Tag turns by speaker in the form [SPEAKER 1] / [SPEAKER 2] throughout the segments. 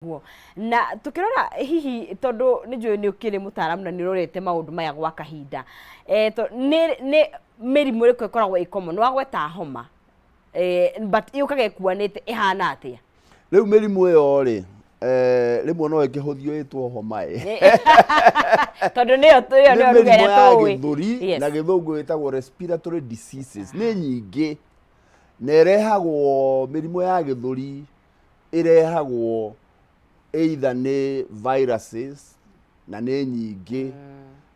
[SPEAKER 1] Guo. Na tukirora hihi tondu nĩ njũĩ nĩ ũkĩrĩ mũtaaramu na nĩ ũrorete maũndũ maya gwa kahinda, nĩ mĩrimũ ĩrĩkũ ĩkoragwo ĩ common? Wagweta homa, but yũkaga ĩkuanĩte ĩhana atĩa?
[SPEAKER 2] Rĩu mĩrimũ ĩyo rĩ, rĩmwe no ĩkĩhũthio ĩtwo homa ĩ.
[SPEAKER 1] Tondũ nĩyo ĩyo
[SPEAKER 2] nĩ
[SPEAKER 1] nĩyo lugha
[SPEAKER 2] mĩrimũ
[SPEAKER 1] ĩrĩa
[SPEAKER 2] ya
[SPEAKER 1] tũĩ.
[SPEAKER 2] gĩthũri na gĩthũngũ ĩtagwo respiratory diseases, nĩ nyingĩ na ĩrehagwo, mĩrimũ ya gĩthũri ĩrehagwo either nĩ viruses na nĩ nyingĩ.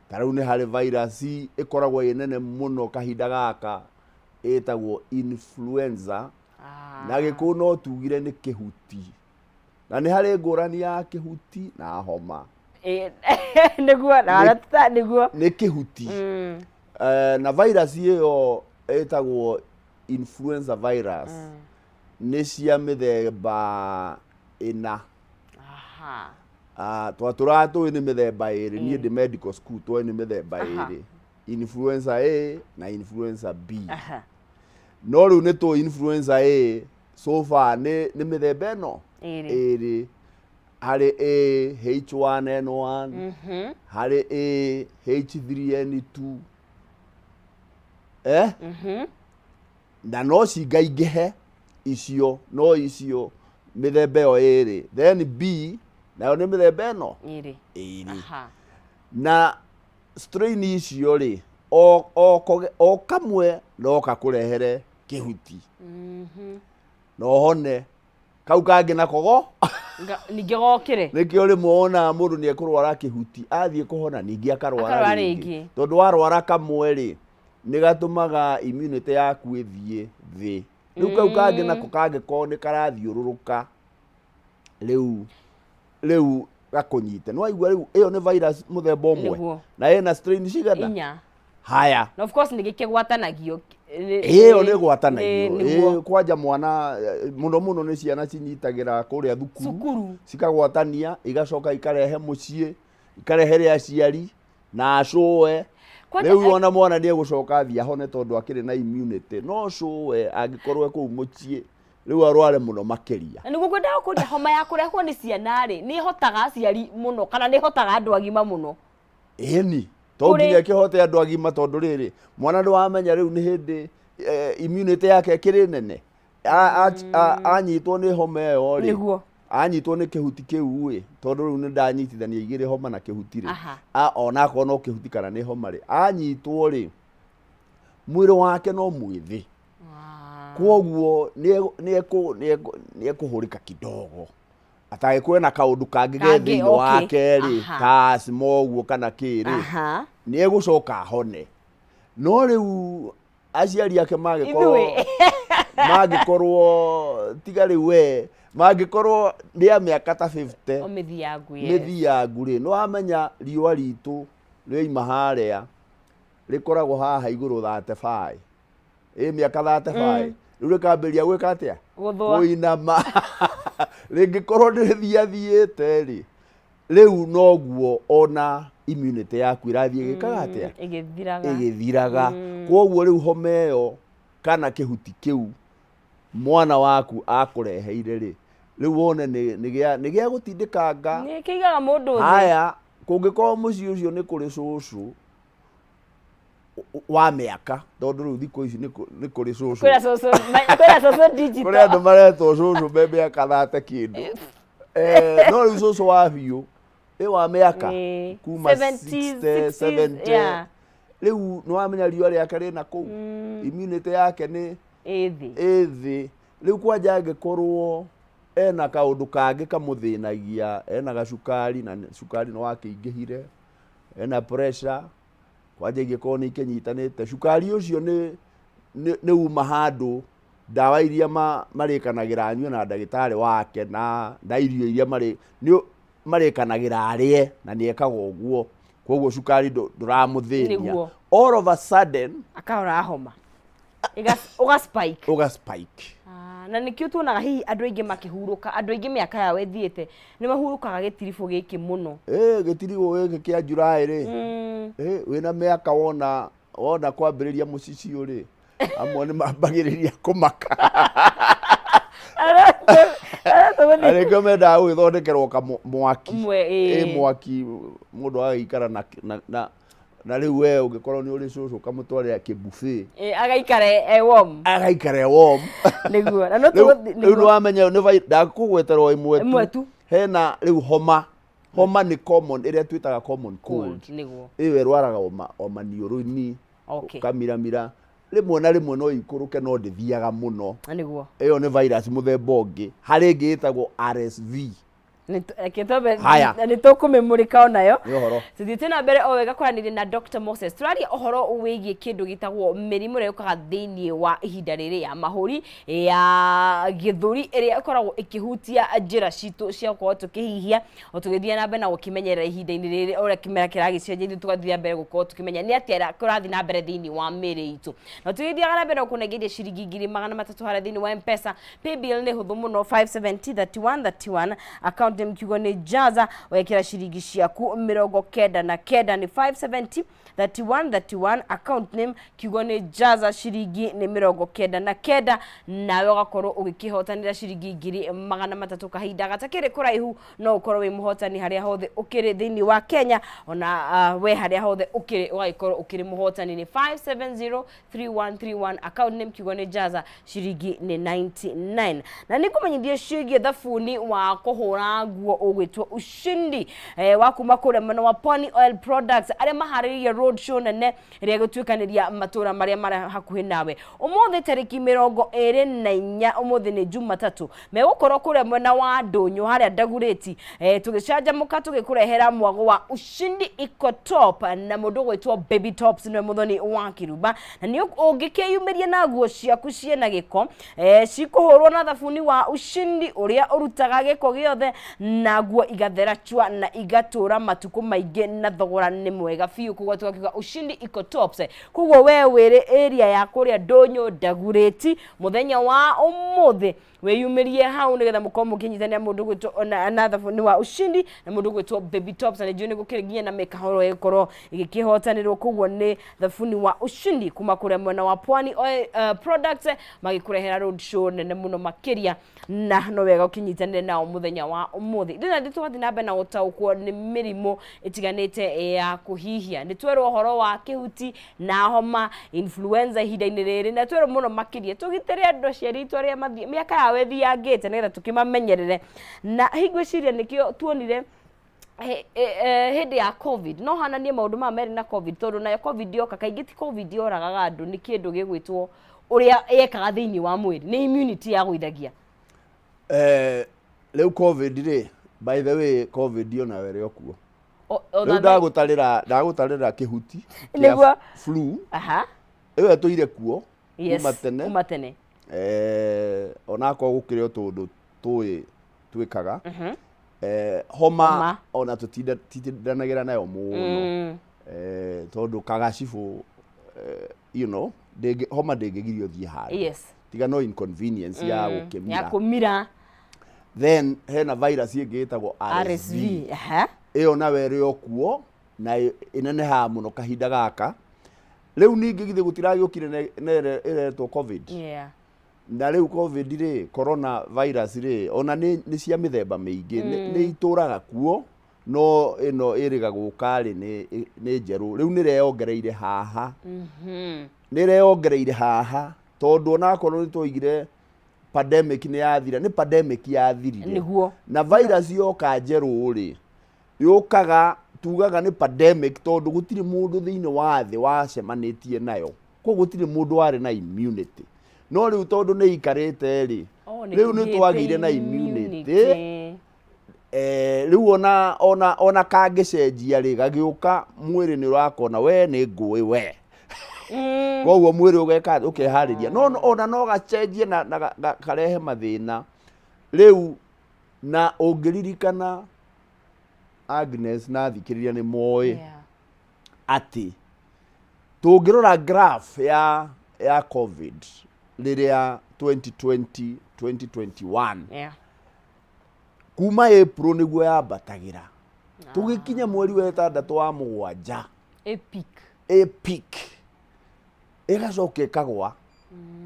[SPEAKER 2] Ta rĩu nĩ harĩ virus ĩkoragwo ĩ nene mũno kahinda gaka ĩtagwo influenza, na Gĩkũyũ no tugire nĩ kĩhuti, na nĩ harĩ ngũrani ya kĩhuti na homa.
[SPEAKER 1] Nĩguo na nĩguo.
[SPEAKER 2] Nĩ kĩhuti. Na virus ĩyo ĩtagwo influenza virus nĩ cia mĩthemba ĩna. Ah, twatũraga tũĩ nĩ mĩthemba ĩrĩ, niĩ ndĩ medical school tũĩ nĩ mĩthemba ĩrĩ, influenza A na influenza B. No rĩu nĩ tũĩ influenza A so far nĩ mĩthemba ĩno
[SPEAKER 1] Ĩrĩ.
[SPEAKER 2] ĩrĩ. Harĩ A H1N1, harĩ A H3N2, eh? Na no cingaingĩhe icio, no icio mĩthemba ĩyo ĩrĩ, then B nayo nĩ mĩthemba ĩno
[SPEAKER 1] ĩrĩ.
[SPEAKER 2] Ĩrĩ. Na strain icio rĩ, o kamwe no kakũrehere kĩhuti na ũhone, kau kangĩ nako go
[SPEAKER 1] Ningĩ gokĩre.
[SPEAKER 2] Nĩkĩo rĩmwe wonaga mũndũ nĩ ekũrwara kĩhuti, athiĩ kũhona ningĩ akarwara
[SPEAKER 1] akarwara
[SPEAKER 2] rĩngĩ.
[SPEAKER 1] Rĩngĩ.
[SPEAKER 2] Tondũ warwara kamwe rĩ, nĩ gatũmaga immunity yaku ĩthiĩ thĩ. Rĩu kau kangĩ nako kangĩkorwo nĩ karathiũrũrũka rĩu gakũnyite, nĩ waigua rĩu ĩyo nĩ virus mũthemba ũmwe. Na ĩna strain cigana?
[SPEAKER 1] 4.
[SPEAKER 2] Haya.
[SPEAKER 1] Na of course nĩ gĩkĩgwatanagio.
[SPEAKER 2] Ĩyo nĩ ĩgwatanagio.
[SPEAKER 1] Nĩguo.
[SPEAKER 2] Ĩĩ, kwanja mwana, mũno mũno nĩ ciana cinyitagĩra kũrĩa thukuru.
[SPEAKER 1] Cukuru.
[SPEAKER 2] Cikagwatania, igacoka ikarehe mũciĩ, ikarehere aciari na acũe.
[SPEAKER 1] Kwanja
[SPEAKER 2] Rĩu ona mwana nĩ egũcoka athiĩ ahone tondũ akĩrĩ na immunity, no cũe angĩkorwo e kũu mũciĩ rĩu arware mũno makĩria.
[SPEAKER 1] Na nĩguo ngwendaga kũria, homa ya kũrehwo nĩ ciana rĩ, nĩ ĩhotaga aciari mũno kana nĩ ĩhotaga andũ agima mũno?
[SPEAKER 2] Ĩni, to nginya ĩkĩhote andũ agima, tondũ rĩrĩ, mwana ndĩwamenya rĩu nĩ hĩndĩ immunity yake ĩkĩrĩ nene. Anyitwo nĩ homa ĩyo rĩ, anyitwo nĩ kĩhuti kĩu ĩ, tondũ rĩu nĩ ndanyitithania igĩrĩ, homa na kĩhuti rĩ, ona akorwo no kĩhuti kana nĩ homa rĩ, anyitwo rĩ, mwĩrĩ wake no mwĩthĩ, kwoguo nĩ ekũhũrĩka kidogo atangĩkorwo ena kaũndũ kangĩ ge
[SPEAKER 1] Kangĩ,
[SPEAKER 2] thĩinĩ wake rĩ, ta asthma ũguo kana kĩ rĩ, nĩ egũcoka ahone. No rĩu aciari ake mangĩkorwo
[SPEAKER 1] Ithuĩ.
[SPEAKER 2] mangĩkorwo tiga rĩu we mangĩkorwo nĩ a mĩaka ta 50,
[SPEAKER 1] O mĩthiangu, yes.
[SPEAKER 2] Mĩthiangu rĩ, nĩ wamenya riũa ritũ rĩoima harĩa rĩkoragwo haha igũrũ 35, ĩ mĩaka 35 rĩu rĩkambĩrĩria gwĩka atĩa?
[SPEAKER 1] Gũthũa.
[SPEAKER 2] Kũinama. Rĩngĩkorwo nĩ rĩthiathiĩte rĩ, rĩu noguo ona immunity yaku ĩrathiĩ ĩgĩkaga atĩa?
[SPEAKER 1] Ĩgĩthiraga.
[SPEAKER 2] Ĩgĩthiraga. Koguo rĩu homa ĩyo kana kĩhuti kĩu mwana waku akũreheire rĩ, rĩu wone nĩ gĩa gũtindĩkanga.
[SPEAKER 1] Nĩ kĩigaga mũndũ thĩ.
[SPEAKER 2] Haya, kũngĩkorwo mũciĩ ũcio nĩ kũrĩ cũcũ wa mĩaka, tondũ rĩu thikũ ici nĩ kũrĩ cũcũ.
[SPEAKER 1] Kwĩna cũcũ, kwĩna cũcũ digital.
[SPEAKER 2] Kũrĩ andũ maretwo cũcũ me mĩaka thate kĩndũ. No rĩu cũcũ wa biũ ĩ wa mĩaka kuma
[SPEAKER 1] 70s,
[SPEAKER 2] 60,
[SPEAKER 1] 60s,
[SPEAKER 2] 70, rĩu nĩ wamenya riũa rĩake rĩna kũu, immunity yake nĩ
[SPEAKER 1] ĩ thĩ.
[SPEAKER 2] Ĩ thĩ. Rĩu kwanja angĩkorwo ena kaũndũ kangĩ kamũthĩnagia, ena gacukari na cukari nĩ wakĩingĩhire, ena pressure, kwanja ingĩkorwo nĩ ikĩnyitanĩte, cukari ũcio nĩ uma handũ ndawa iria marĩkanagĩra anyue na ndagĩtarĩ wake na irio iria nĩ marĩkanagĩra arĩe, na nĩ ekaga ũguo, koguo cukari ndũramũthĩnia. All of a sudden
[SPEAKER 1] akahora homa ũga spike.
[SPEAKER 2] Ũga spike.
[SPEAKER 1] Ah, na nĩkĩo tuonaga hihi andũ aingĩ makĩhurũka, andũ aingĩ mĩaka yao ĩthiĩte nĩ mahurũkaga gĩtiribũ gĩkĩ mũno.
[SPEAKER 2] Ĩ gĩtiribũ gĩkĩ kĩa July rĩ, ĩ wĩna mĩaka wona kwambĩrĩria mũcicio rĩ, amwe nĩ mambagĩrĩria kũmaka. Nĩkĩo mendaga gũgĩthondekerwo ka mwaki.
[SPEAKER 1] Ĩĩ.
[SPEAKER 2] Ĩ mwaki mũndũ agagĩikara na, na, na, na rĩu we ũngĩkorwo nĩ ũrĩ cũcũ ũkamũtwarĩra kĩbuffet.
[SPEAKER 1] Ĩĩ, agaikara e warm.
[SPEAKER 2] Agaikara e warm.
[SPEAKER 1] Nĩguo. Na no
[SPEAKER 2] Rĩu
[SPEAKER 1] tũgũthiĩ
[SPEAKER 2] rĩu nĩ wamenya nĩ ndakũgweterwo ĩmwe tu.
[SPEAKER 1] Ĩmwe tu.
[SPEAKER 2] Hena rĩu homa. Homa nĩ common ĩrĩa twĩtaga common cold.
[SPEAKER 1] Nĩguo.
[SPEAKER 2] Ĩyo ĩrwaraga o maniũrũ-inĩ. Ũkamiramira. Rĩmwe na rĩmwe no ikũrũke no ndĩthiaga mũno.
[SPEAKER 1] Nĩguo.
[SPEAKER 2] Ĩyo nĩ virus mũthemba ũngĩ. Harĩ ĩngĩ ĩtagwo RSV.
[SPEAKER 1] Reke twambe
[SPEAKER 2] Haya.
[SPEAKER 1] nĩ tũkũmĩmũrĩka onayo.
[SPEAKER 2] Nĩ ũhoro.
[SPEAKER 1] Tũthiĩte na mbere o wega kwaranĩria na Dr. Moses. Tũraria ũhoro wĩgiĩ kĩndũ gĩtagwo mĩrimũ ĩrĩa yũkaga thĩinĩ wa ihinda rĩrĩ ya mahũri, ya gĩthũri ĩrĩa ĩkoragwo ĩkĩhutia njĩra citũ cia gũkorwo tũkĩhihia o tũgĩthiĩ na mbere na gũkĩmenyerera ihinda-inĩ rĩrĩ ũrĩa kĩmera kĩragĩcenjia, ithuĩ tũgathiĩ na mbere gũkorwo tũkĩmenya nĩ atĩa kũrathiĩ na mbere thĩinĩ wa mĩĩrĩ itũ. Na tũgĩthiaga na mbere na gũkũnengeria ciringi 300,000 harĩa thĩinĩ wa M-Pesa. Paybill nĩ hũthũ mũno, 570 31 31, account name kiugo nĩ Jaza, wekĩra ciringi ciaku 99 nĩ 570 31 31, account name kiugo nĩ Jaza, ciringi nĩ 99, nawe ũgakorwo ũgĩkĩhotanĩra ciringi 300,000 kahinda gatakĩrĩ kũraihu. No ũkorwo wĩ mũhotani harĩa hothe ũkĩrĩ thĩinĩ wa Kenya, ona we harĩa hothe ũkĩrĩ ũgagĩkorwo ũkĩrĩ mũhotani. Nĩ 5703131, account name kiugo nĩ Jaza, ciringi nĩ 99. Na nĩ ngũmenyithia ciĩgiĩ thabuni wa kũhũra nguo ũgwĩtwo Ushindi, wa kuma kũrĩa mwena wa Pwani Oil Products, arĩa maharĩrĩirie road show nene ĩrĩa ĩgũtuĩkanĩria matũra marĩa marĩ hakuhĩ nawe. Ũmũthĩ tarĩki 24, ũmũthĩ nĩ Jumatatũ, megũkorwo kũrĩa mwena wa Ndũnyũ harĩa Ndagurĩti, tũgĩcanjamũka tũgĩkũrehera mwago wa Ushindi Eco Top na mũndũ ũgwĩtwo Baby Tops nĩwe mũthoni wa kĩrumba. Na nĩ ũngĩkĩyumĩria na nguo ciaku ciĩna gĩko, cikũhũrwo na thabuni wa Ushindi ũrĩa ũrutaga gĩko gĩothe, na nguo igathera cua na igatũra matukũ maingĩ, na thogora nĩ mwega biũ. Koguo tũgakiuga Ushindi Eco Tops. Koguo we wĩrĩ area ya kũrĩa Ndũnyũ Ndagurĩti, mũthenya wa ũmũthĩ wĩyumĩrie hau nĩgetha mũkorwo mũkĩnyitanĩra mũndũ gwĩtwo na thabuni wa Ushindi na mũndũ gwĩtwo Baby Tops. Na nĩ njũĩ nĩ gũkĩrĩ nginya na mĩkahoro ĩgũkorwo ĩgĩkĩhotanĩrwo. Koguo nĩ thabuni wa Ushindi kuma kũrĩa mwena wa Pwani Oil Products magĩkũrehera road show nene mũno makĩria, na no wega ũkĩnyitanĩre nao mũthenya wa ũmũthĩ. Ithuĩ na ithuĩ tũgathiĩ na mbere na gũtaũkwo nĩ mĩrimũ ĩtiganĩte ya kũhihia. Nĩ twerwo ũhoro wa kĩhuti na homa, influenza ihinda-inĩ rĩrĩ, na twerwo mũno makĩria tũgitĩre andũ aciari aitũ arĩa mathiĩ mĩaka yao ĩthiangĩte nĩgetha tũkĩmamenyerere. Na hihi ngwĩciria nĩkĩo tuonire hĩndĩ ya COVID, no hananie maũndũ maya merĩ na COVID, tondũ nayo COVID yoka kaingĩ ti COVID yoragaga andũ, nĩ kĩndũ gĩgwĩtwo ũrĩa yekaga thĩinĩ wa mwĩrĩ, nĩ immunity yagũithagia.
[SPEAKER 2] Rĩu COVID rĩ, by the way, COVID onayo ĩrĩ o kuo.
[SPEAKER 1] O
[SPEAKER 2] Rĩu ndagũtarĩra kĩhuti kĩa flu. Ĩyo ĩtũire kuo kuma tene.
[SPEAKER 1] Kuma tene.
[SPEAKER 2] Onakorwo gũkĩrĩ o tũũndũ tũĩ twĩkaga. Homa
[SPEAKER 1] Homa.
[SPEAKER 2] ona tũtindanagĩra nayo mũno. Tondũ kagacibũ, homa ndĩngĩgiria ũthiĩ handũ. Tiga no inconvenience ya gũkĩmira.
[SPEAKER 1] Ya kũmira.
[SPEAKER 2] Then hena virus ĩngĩ ĩtagwo RSV.
[SPEAKER 1] RSV.
[SPEAKER 2] Ĩyo nayo ĩrĩ o kuo na ĩnenehaga mũno kahinda gaka. Rĩu ningĩ githĩ gũtiragĩũkire na ĩrĩa ĩretwo COVID. Na rĩu COVID rĩ, corona virus rĩ, ona nĩ cia mĩthemba mĩingĩ, nĩ itũraga kuo, no ĩno ĩrĩga gũka rĩ, nĩ njerũ. Rĩu nĩ ĩreyongereire haha. Nĩ ĩreyongereire haha, tondũ onakorwo nĩ twoigire pandemic nĩ yathira, nĩ pandemic yathirire. Na virus yoka njerũ rĩ, yũkaga, tugaga nĩ pandemic tondũ gũtirĩ mũndũ thĩinĩ wa thĩ wacemanĩtie nayo. Koguo gũtirĩ mũndũ warĩ na immunity. No rĩu tondũ nĩ ikarĩte rĩ,
[SPEAKER 1] Oh, nĩ
[SPEAKER 2] rĩu nĩ
[SPEAKER 1] kũgĩte
[SPEAKER 2] twagĩire na immunity.
[SPEAKER 1] immunity.
[SPEAKER 2] Rĩu ona kangĩcenjia rĩ, gagĩũka mwĩrĩ nĩ ũrakona we nĩ ngũĩ we. Koguo mwĩrĩ ũgeka ũkeharĩria. No ona no gacenjie na karehe mathĩna. Rĩu na ũngĩririkana Agnes na athikĩrĩria nĩ moĩ atĩ tũngĩrora graph ya COVID rĩrĩa 2020, 2021, kuma April nĩguo yambatagĩra, tũgĩkinya mweri wa ĩtandatũ wa mũgwanja,
[SPEAKER 1] A peak.
[SPEAKER 2] A peak ĩgacoka ĩkagwa.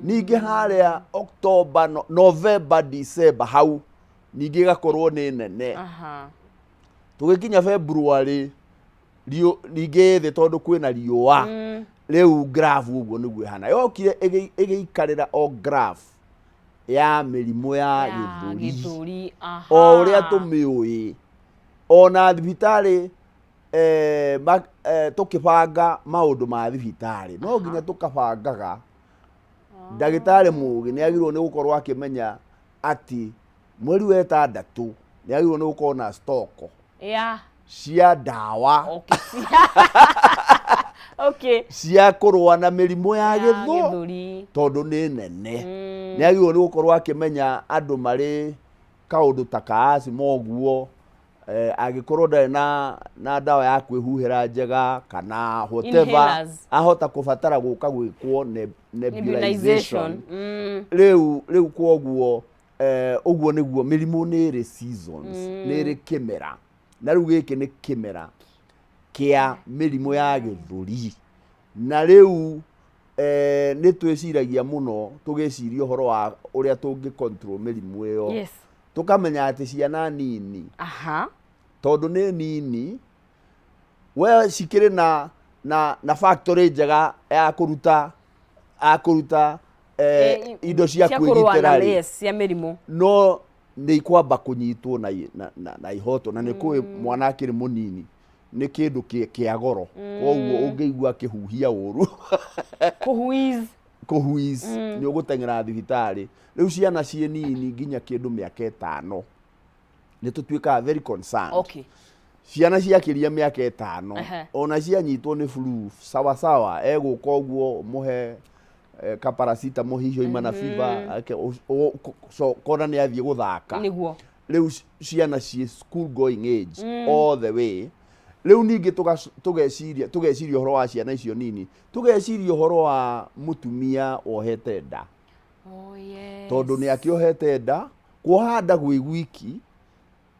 [SPEAKER 2] Ningĩ harĩa October, November, December hau Ningĩ ĩgakorwo nĩ nene. Tũgĩkinya February ningĩ thĩ tondũ kwĩna riũa. Rĩu graph ũguo nĩguo ĩhana. Yokire ĩgĩikarĩra o graph ya mĩrimũ ya
[SPEAKER 1] Ya
[SPEAKER 2] gĩthũri.
[SPEAKER 1] Gĩthũri.
[SPEAKER 2] O ũrĩa tũmĩũĩ. Ona thibitarĩ tũkĩbanga maũndũ ma thibitarĩ no nginya tũkabangaga. Ndagĩtarĩ mũgĩ nĩ agĩrĩirwo nĩ gũkorwo akĩmenya atĩ mweri wa ĩtandatũ nĩ agĩrĩirwo nĩ gũkorwo na stock cia ndawa cia kũrũa na mĩrimũ ya
[SPEAKER 1] Ya
[SPEAKER 2] gĩthũ
[SPEAKER 1] gĩthũri.
[SPEAKER 2] Tondũ nĩ nene. Nĩ agĩrĩirwo nĩ gũkorwo akĩmenya andũ marĩ kaũndũ ta ka asthma ũguo, angĩkorwo ndarĩ na ndawa ya kwĩhuhĩra njega kana whatever,
[SPEAKER 1] Inhalers.
[SPEAKER 2] ahota kũbatara gũka gwĩkwo nebulization.
[SPEAKER 1] Nebulization.
[SPEAKER 2] Rĩu kwoguo ũguo nĩguo mĩrimũ nĩ ĩrĩ seasons, nĩ ĩrĩ kĩmera, na rĩu gĩkĩ nĩ kĩmera kĩa mĩrimũ ya gĩthũri. Na rĩu nĩ twĩciragia mũno tũgĩciria ũhoro wa ũrĩa tũngĩ control mĩrimũ ĩyo. Tũkamenya atĩ ciana nini, tondũ nĩ nini, we cikĩrĩ na factory njega ya kũruta indo cia
[SPEAKER 1] cia kũrũa
[SPEAKER 2] kwĩgitĩra
[SPEAKER 1] na
[SPEAKER 2] rĩ.
[SPEAKER 1] Yes, cia mĩrimũ.
[SPEAKER 2] No nĩ ikwamba kũnyitwo na ihoto, na nĩ kũĩ mwana akĩrĩ mũnini nĩ kĩndũ kĩa goro, koguo ũngĩigua akĩhuhia ũru,
[SPEAKER 1] Kũhuiz.
[SPEAKER 2] Kũhuiz, nĩ ũgũteng'era thibitarĩ. Rĩu ciana ciĩ nini nginya kĩndũ mĩaka 5 nĩ tũtuĩkaga very concerned. Ciana ciakĩria mĩaka 5, ona cianyitwo nĩ flu sawa sawa, egũka ũguo mũhe kaparacetamol hihi oima na fever, kona nĩ athiĩ gũthaka. Rĩu ciana ciĩ school going age all the way. Rĩu ningĩ tũgeciria ũhoro wa ciana icio nini, tũgeciria ũhoro wa mũtumia wohete nda.
[SPEAKER 1] Oh, yes.
[SPEAKER 2] Tondũ nĩ akĩohete nda, kuoha nda gwĩ gwiki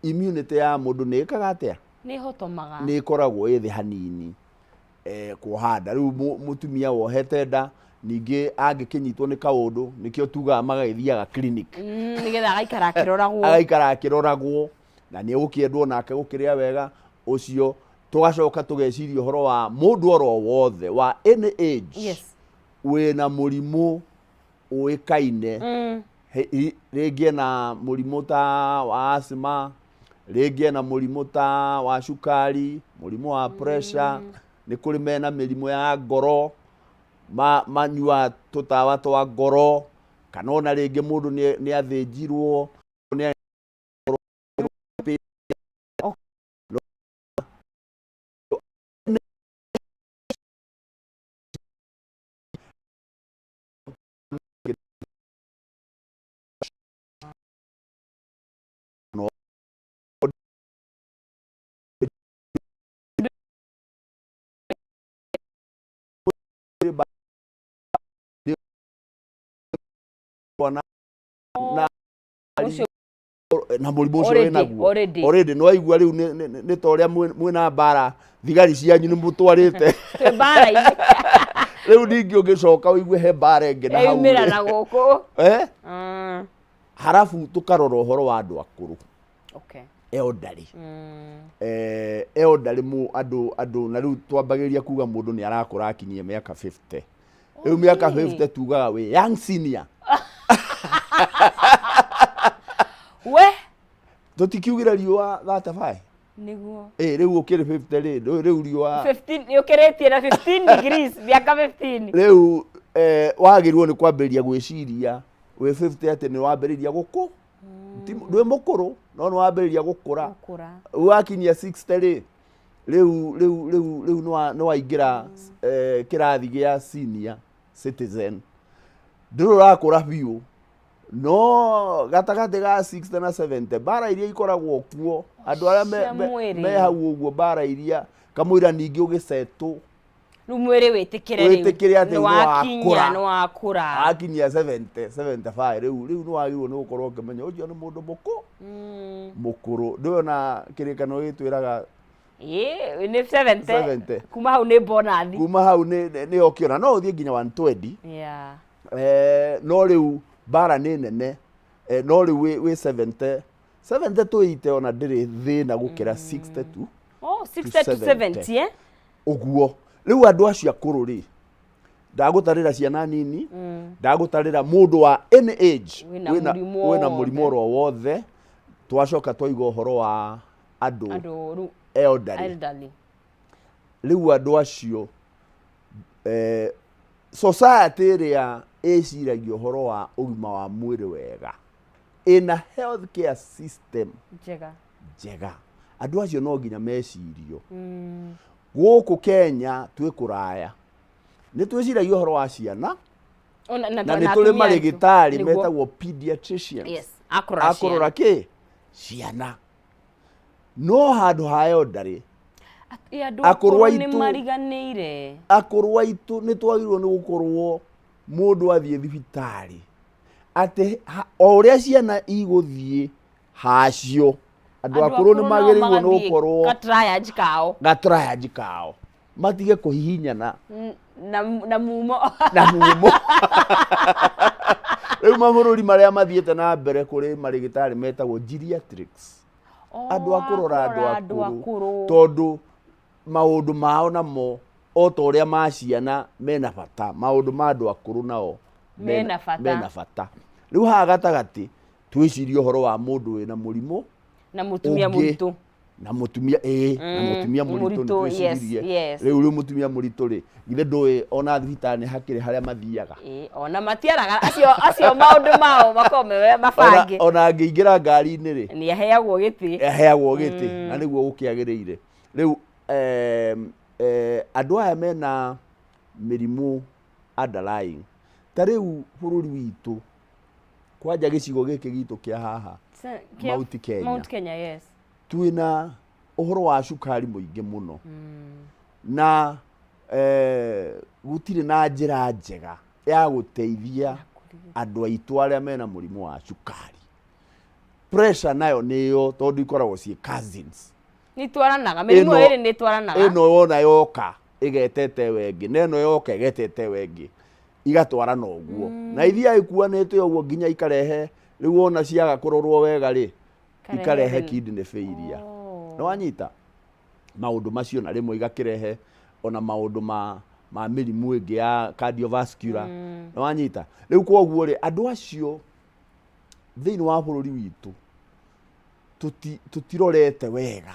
[SPEAKER 2] immunity ya mũndũ nĩ ĩkaga atĩa?
[SPEAKER 1] Nĩ hotomaga.
[SPEAKER 2] Nĩ ĩkoragwo ĩ thĩ hanini, kuoha nda. Rĩu mũtumia wohete nda ningĩ angĩkĩnyitwo nĩ kaũndũ, nĩkĩo tugaga magagĩthiaga clinic.
[SPEAKER 1] Nĩgetha agaikara akĩroragwo.
[SPEAKER 2] Agaikara akĩroragwo, na nĩ egũkĩendwo nake gũkĩrĩa wega ũcio. Tũgacoka tũgeciria ũhoro wa mũndũ oro wothe wa any age wĩna mũrimũ ũĩkaine. Rĩngĩ ena mũrimũ ta wa asthma, rĩngĩ ena mũrimũ ta wa cukari, mũrimũ wa pressure, nĩ kũrĩ mena mĩrimũ ya ngoro, manyua tũtawa twa ngoro, kana ona rĩngĩ mũndũ nĩ athĩnjirwo nĩ na
[SPEAKER 1] Ũcio
[SPEAKER 2] na mũrimũ ũcio
[SPEAKER 1] Already,
[SPEAKER 2] wĩnaguo.
[SPEAKER 1] Already.
[SPEAKER 2] Already nĩ waigua rĩu nĩ ta ũrĩa mwĩna mbara, thigari cianyu nĩ mũtwarĩte
[SPEAKER 1] Twĩ mbara-inĩ.
[SPEAKER 2] Rĩu ningĩ ũngĩcoka ũigue he mbara ĩngĩ na hau
[SPEAKER 1] Ĩumĩra
[SPEAKER 2] rĩ.
[SPEAKER 1] na gũkũ.
[SPEAKER 2] Eh? Harabu tũkarora ũhoro wa andũ akũrũ, elderly. Elderly mu andũ na rĩu twambagĩrĩria kuga mũndũ nĩ arakũra akinyie mĩaka 50. Rĩu mĩaka 50 tugaga wĩ young senior.
[SPEAKER 1] We.
[SPEAKER 2] Tũtikiugire riũa 35.
[SPEAKER 1] Nĩguo.
[SPEAKER 2] Ĩ rĩu ũkĩrĩ 50 rĩ, rĩu riũa
[SPEAKER 1] 15 nĩ ũkĩrĩtie na 15 degrees, mĩaka 15.
[SPEAKER 2] Rĩu wagĩrĩirwo nĩ kwambĩrĩria gwĩciria wĩ 50 atĩ nĩ wambĩrĩria gũkũ. Ndwĩ mũkũrũ no nĩ wambĩrĩria gũkũra.
[SPEAKER 1] Gũkũra.
[SPEAKER 2] Wakinyia 60 rĩ, rĩu nĩ waingĩra kĩrathi gĩa senior citizen. Ndũrĩ ũrakũra biũ, no gatagatĩ ga 60 na 70 mbara iria ikoragwo kuo, andũ arĩa
[SPEAKER 1] Cia mwĩrĩ.
[SPEAKER 2] me hau ũguo, mbara iria kamũira ningĩ ũgĩcetwo
[SPEAKER 1] Rĩu mwĩrĩ wĩtĩkĩre rĩu.
[SPEAKER 2] Wĩtĩkĩre atĩ
[SPEAKER 1] Nĩ
[SPEAKER 2] nĩ
[SPEAKER 1] wakinya,
[SPEAKER 2] wakũra.
[SPEAKER 1] nĩ wakũra.
[SPEAKER 2] Akinyia 70, 75, rĩu nĩ wagĩrĩirwo nĩ gũkorwo ũkĩmenya ũcio nĩ mũndũ mũkũrũ. Ndũĩ ona kĩrĩkanĩro gĩtwĩraga
[SPEAKER 1] Ĩĩ, nĩ 70.
[SPEAKER 2] 70.
[SPEAKER 1] Kuma hau nĩ bonus.
[SPEAKER 2] Kuma hau nĩ ũkĩona no ũthiĩ nginya 120. No rĩu mbara nĩ nene. No rĩu wĩ 70, 70 to 80 ona ndĩrĩ thĩna gũkĩra 60 to
[SPEAKER 1] Oh, 60 to 70, eh?
[SPEAKER 2] Ũguo rĩu andũ acio akũrũ rĩ, ndagũtarĩra ciana nini, ndagũtarĩra mũndũ wa any age
[SPEAKER 1] Wĩna mũrimũ o
[SPEAKER 2] wĩna
[SPEAKER 1] wothe.
[SPEAKER 2] Mũrimũ oro wothe. Twacoka twaiga ũhoro wa andũ
[SPEAKER 1] andũ rĩu
[SPEAKER 2] elderly.
[SPEAKER 1] Elderly.
[SPEAKER 2] Rĩu andũ acio, society ĩrĩa ĩciragia ũhoro wa ũgima wa mwĩrĩ wega ĩna health care system
[SPEAKER 1] njega.
[SPEAKER 2] Njega, andũ acio no nginya mecirio. Gũkũ Kenya twĩ kũraya, nĩ twĩciragia ũhoro wa ciana
[SPEAKER 1] na
[SPEAKER 2] na nĩ tũrĩ
[SPEAKER 1] atumia aitũ.
[SPEAKER 2] marĩgĩtarĩ metagwo pediatricians
[SPEAKER 1] Yes, akũrora
[SPEAKER 2] akũrora
[SPEAKER 1] ciana.
[SPEAKER 2] Kĩ ciana, no handũ ha elderly
[SPEAKER 1] Ĩ, andũ
[SPEAKER 2] akũrũ
[SPEAKER 1] akũrũ nĩ
[SPEAKER 2] aitũ.
[SPEAKER 1] mariganĩire.
[SPEAKER 2] Akũrũ aitũ nĩ twagĩrĩirwo nĩ gũkorwo mũndũ athiĩ thibitarĩ atĩ o ũrĩa ciana igũthiĩ hacio, andũ akũrũ nĩ
[SPEAKER 1] nao
[SPEAKER 2] magĩrĩirwo nĩ
[SPEAKER 1] magathiĩ
[SPEAKER 2] gũkorwo
[SPEAKER 1] ka triage kao,
[SPEAKER 2] gatriage kao, matige kũhihinyana
[SPEAKER 1] na mumo.
[SPEAKER 2] Na mumo. Rĩu mabũrũri marĩa mathiĩte na mbere kũrĩ marĩgĩtarĩ metagwo geriatrics,
[SPEAKER 1] Oh,
[SPEAKER 2] andũ a kũrora andũ
[SPEAKER 1] andũ
[SPEAKER 2] akũrũ,
[SPEAKER 1] akũrũ,
[SPEAKER 2] tondũ maũndũ mao namo o ta ũrĩa ma ciana mena bata, maũndũ ma andũ akũrũ nao
[SPEAKER 1] mena bata.
[SPEAKER 2] Mena bata. Rĩu haha gatagatĩ twĩcirie ũhoro wa mũndũ wĩna mũrimũ
[SPEAKER 1] na mũtumia
[SPEAKER 2] ũngĩ,
[SPEAKER 1] mũritũ.
[SPEAKER 2] Na mũtumia, ĩĩ, na mũtumia mũritũ nĩ
[SPEAKER 1] mũritũ, yes,
[SPEAKER 2] twĩciririe. Rĩu mũtumia mũritũ rĩ, githĩ ndũĩ ona thibitarĩ nĩ hakĩrĩ harĩa mathiaga?
[SPEAKER 1] Ĩ, ona matiaraga acio maũndũ mao makoragwo me mabange.
[SPEAKER 2] Ona angĩingĩra ngari-inĩ rĩ,
[SPEAKER 1] nĩ aheagwo gĩtĩ.
[SPEAKER 2] Aheagwo gĩtĩ, na nĩguo gũkĩagĩrĩire. Rĩu andũ aya mena mĩrimũ underlying, ta rĩu bũrũri witũ, kwanja gĩcigo gĩkĩ gitũ kĩa haha Mount Kenya.
[SPEAKER 1] Mount Kenya, yes.
[SPEAKER 2] Twĩna ũhoro wa cukari mũingĩ mũno na gũtirĩ na njĩra njega ya gũteithia andũ aitũ arĩa mena mũrimũ wa cukari. Pressure nayo nĩyo, tondũ ikoragwo ciĩ cousins.
[SPEAKER 1] Nĩ itwaranaga mĩrimũ ĩrĩ, nĩ itwaranaga.
[SPEAKER 2] Ĩno wona yoka ĩgetete ĩyo ĩngĩ, na ĩno yoka ĩgetete ĩyo ĩngĩ, igatwarana ũguo na ithiaga ikuanĩte ũguo nginya ikarehe rĩu wona ciaga kũrorwo wega rĩ,
[SPEAKER 1] ikarehe
[SPEAKER 2] ikarehe
[SPEAKER 1] thĩna.
[SPEAKER 2] Kidney failure.
[SPEAKER 1] Oh.
[SPEAKER 2] Nĩ wanyita maũndũ macio, na rĩmwe igakĩrehe ona maũndũ ma mĩrimũ ĩngĩ ya cardiovascular. Nĩ wanyita? Rĩu koguo rĩ, andũ acio thĩinĩ wa bũrũri witũ tũtirorete wega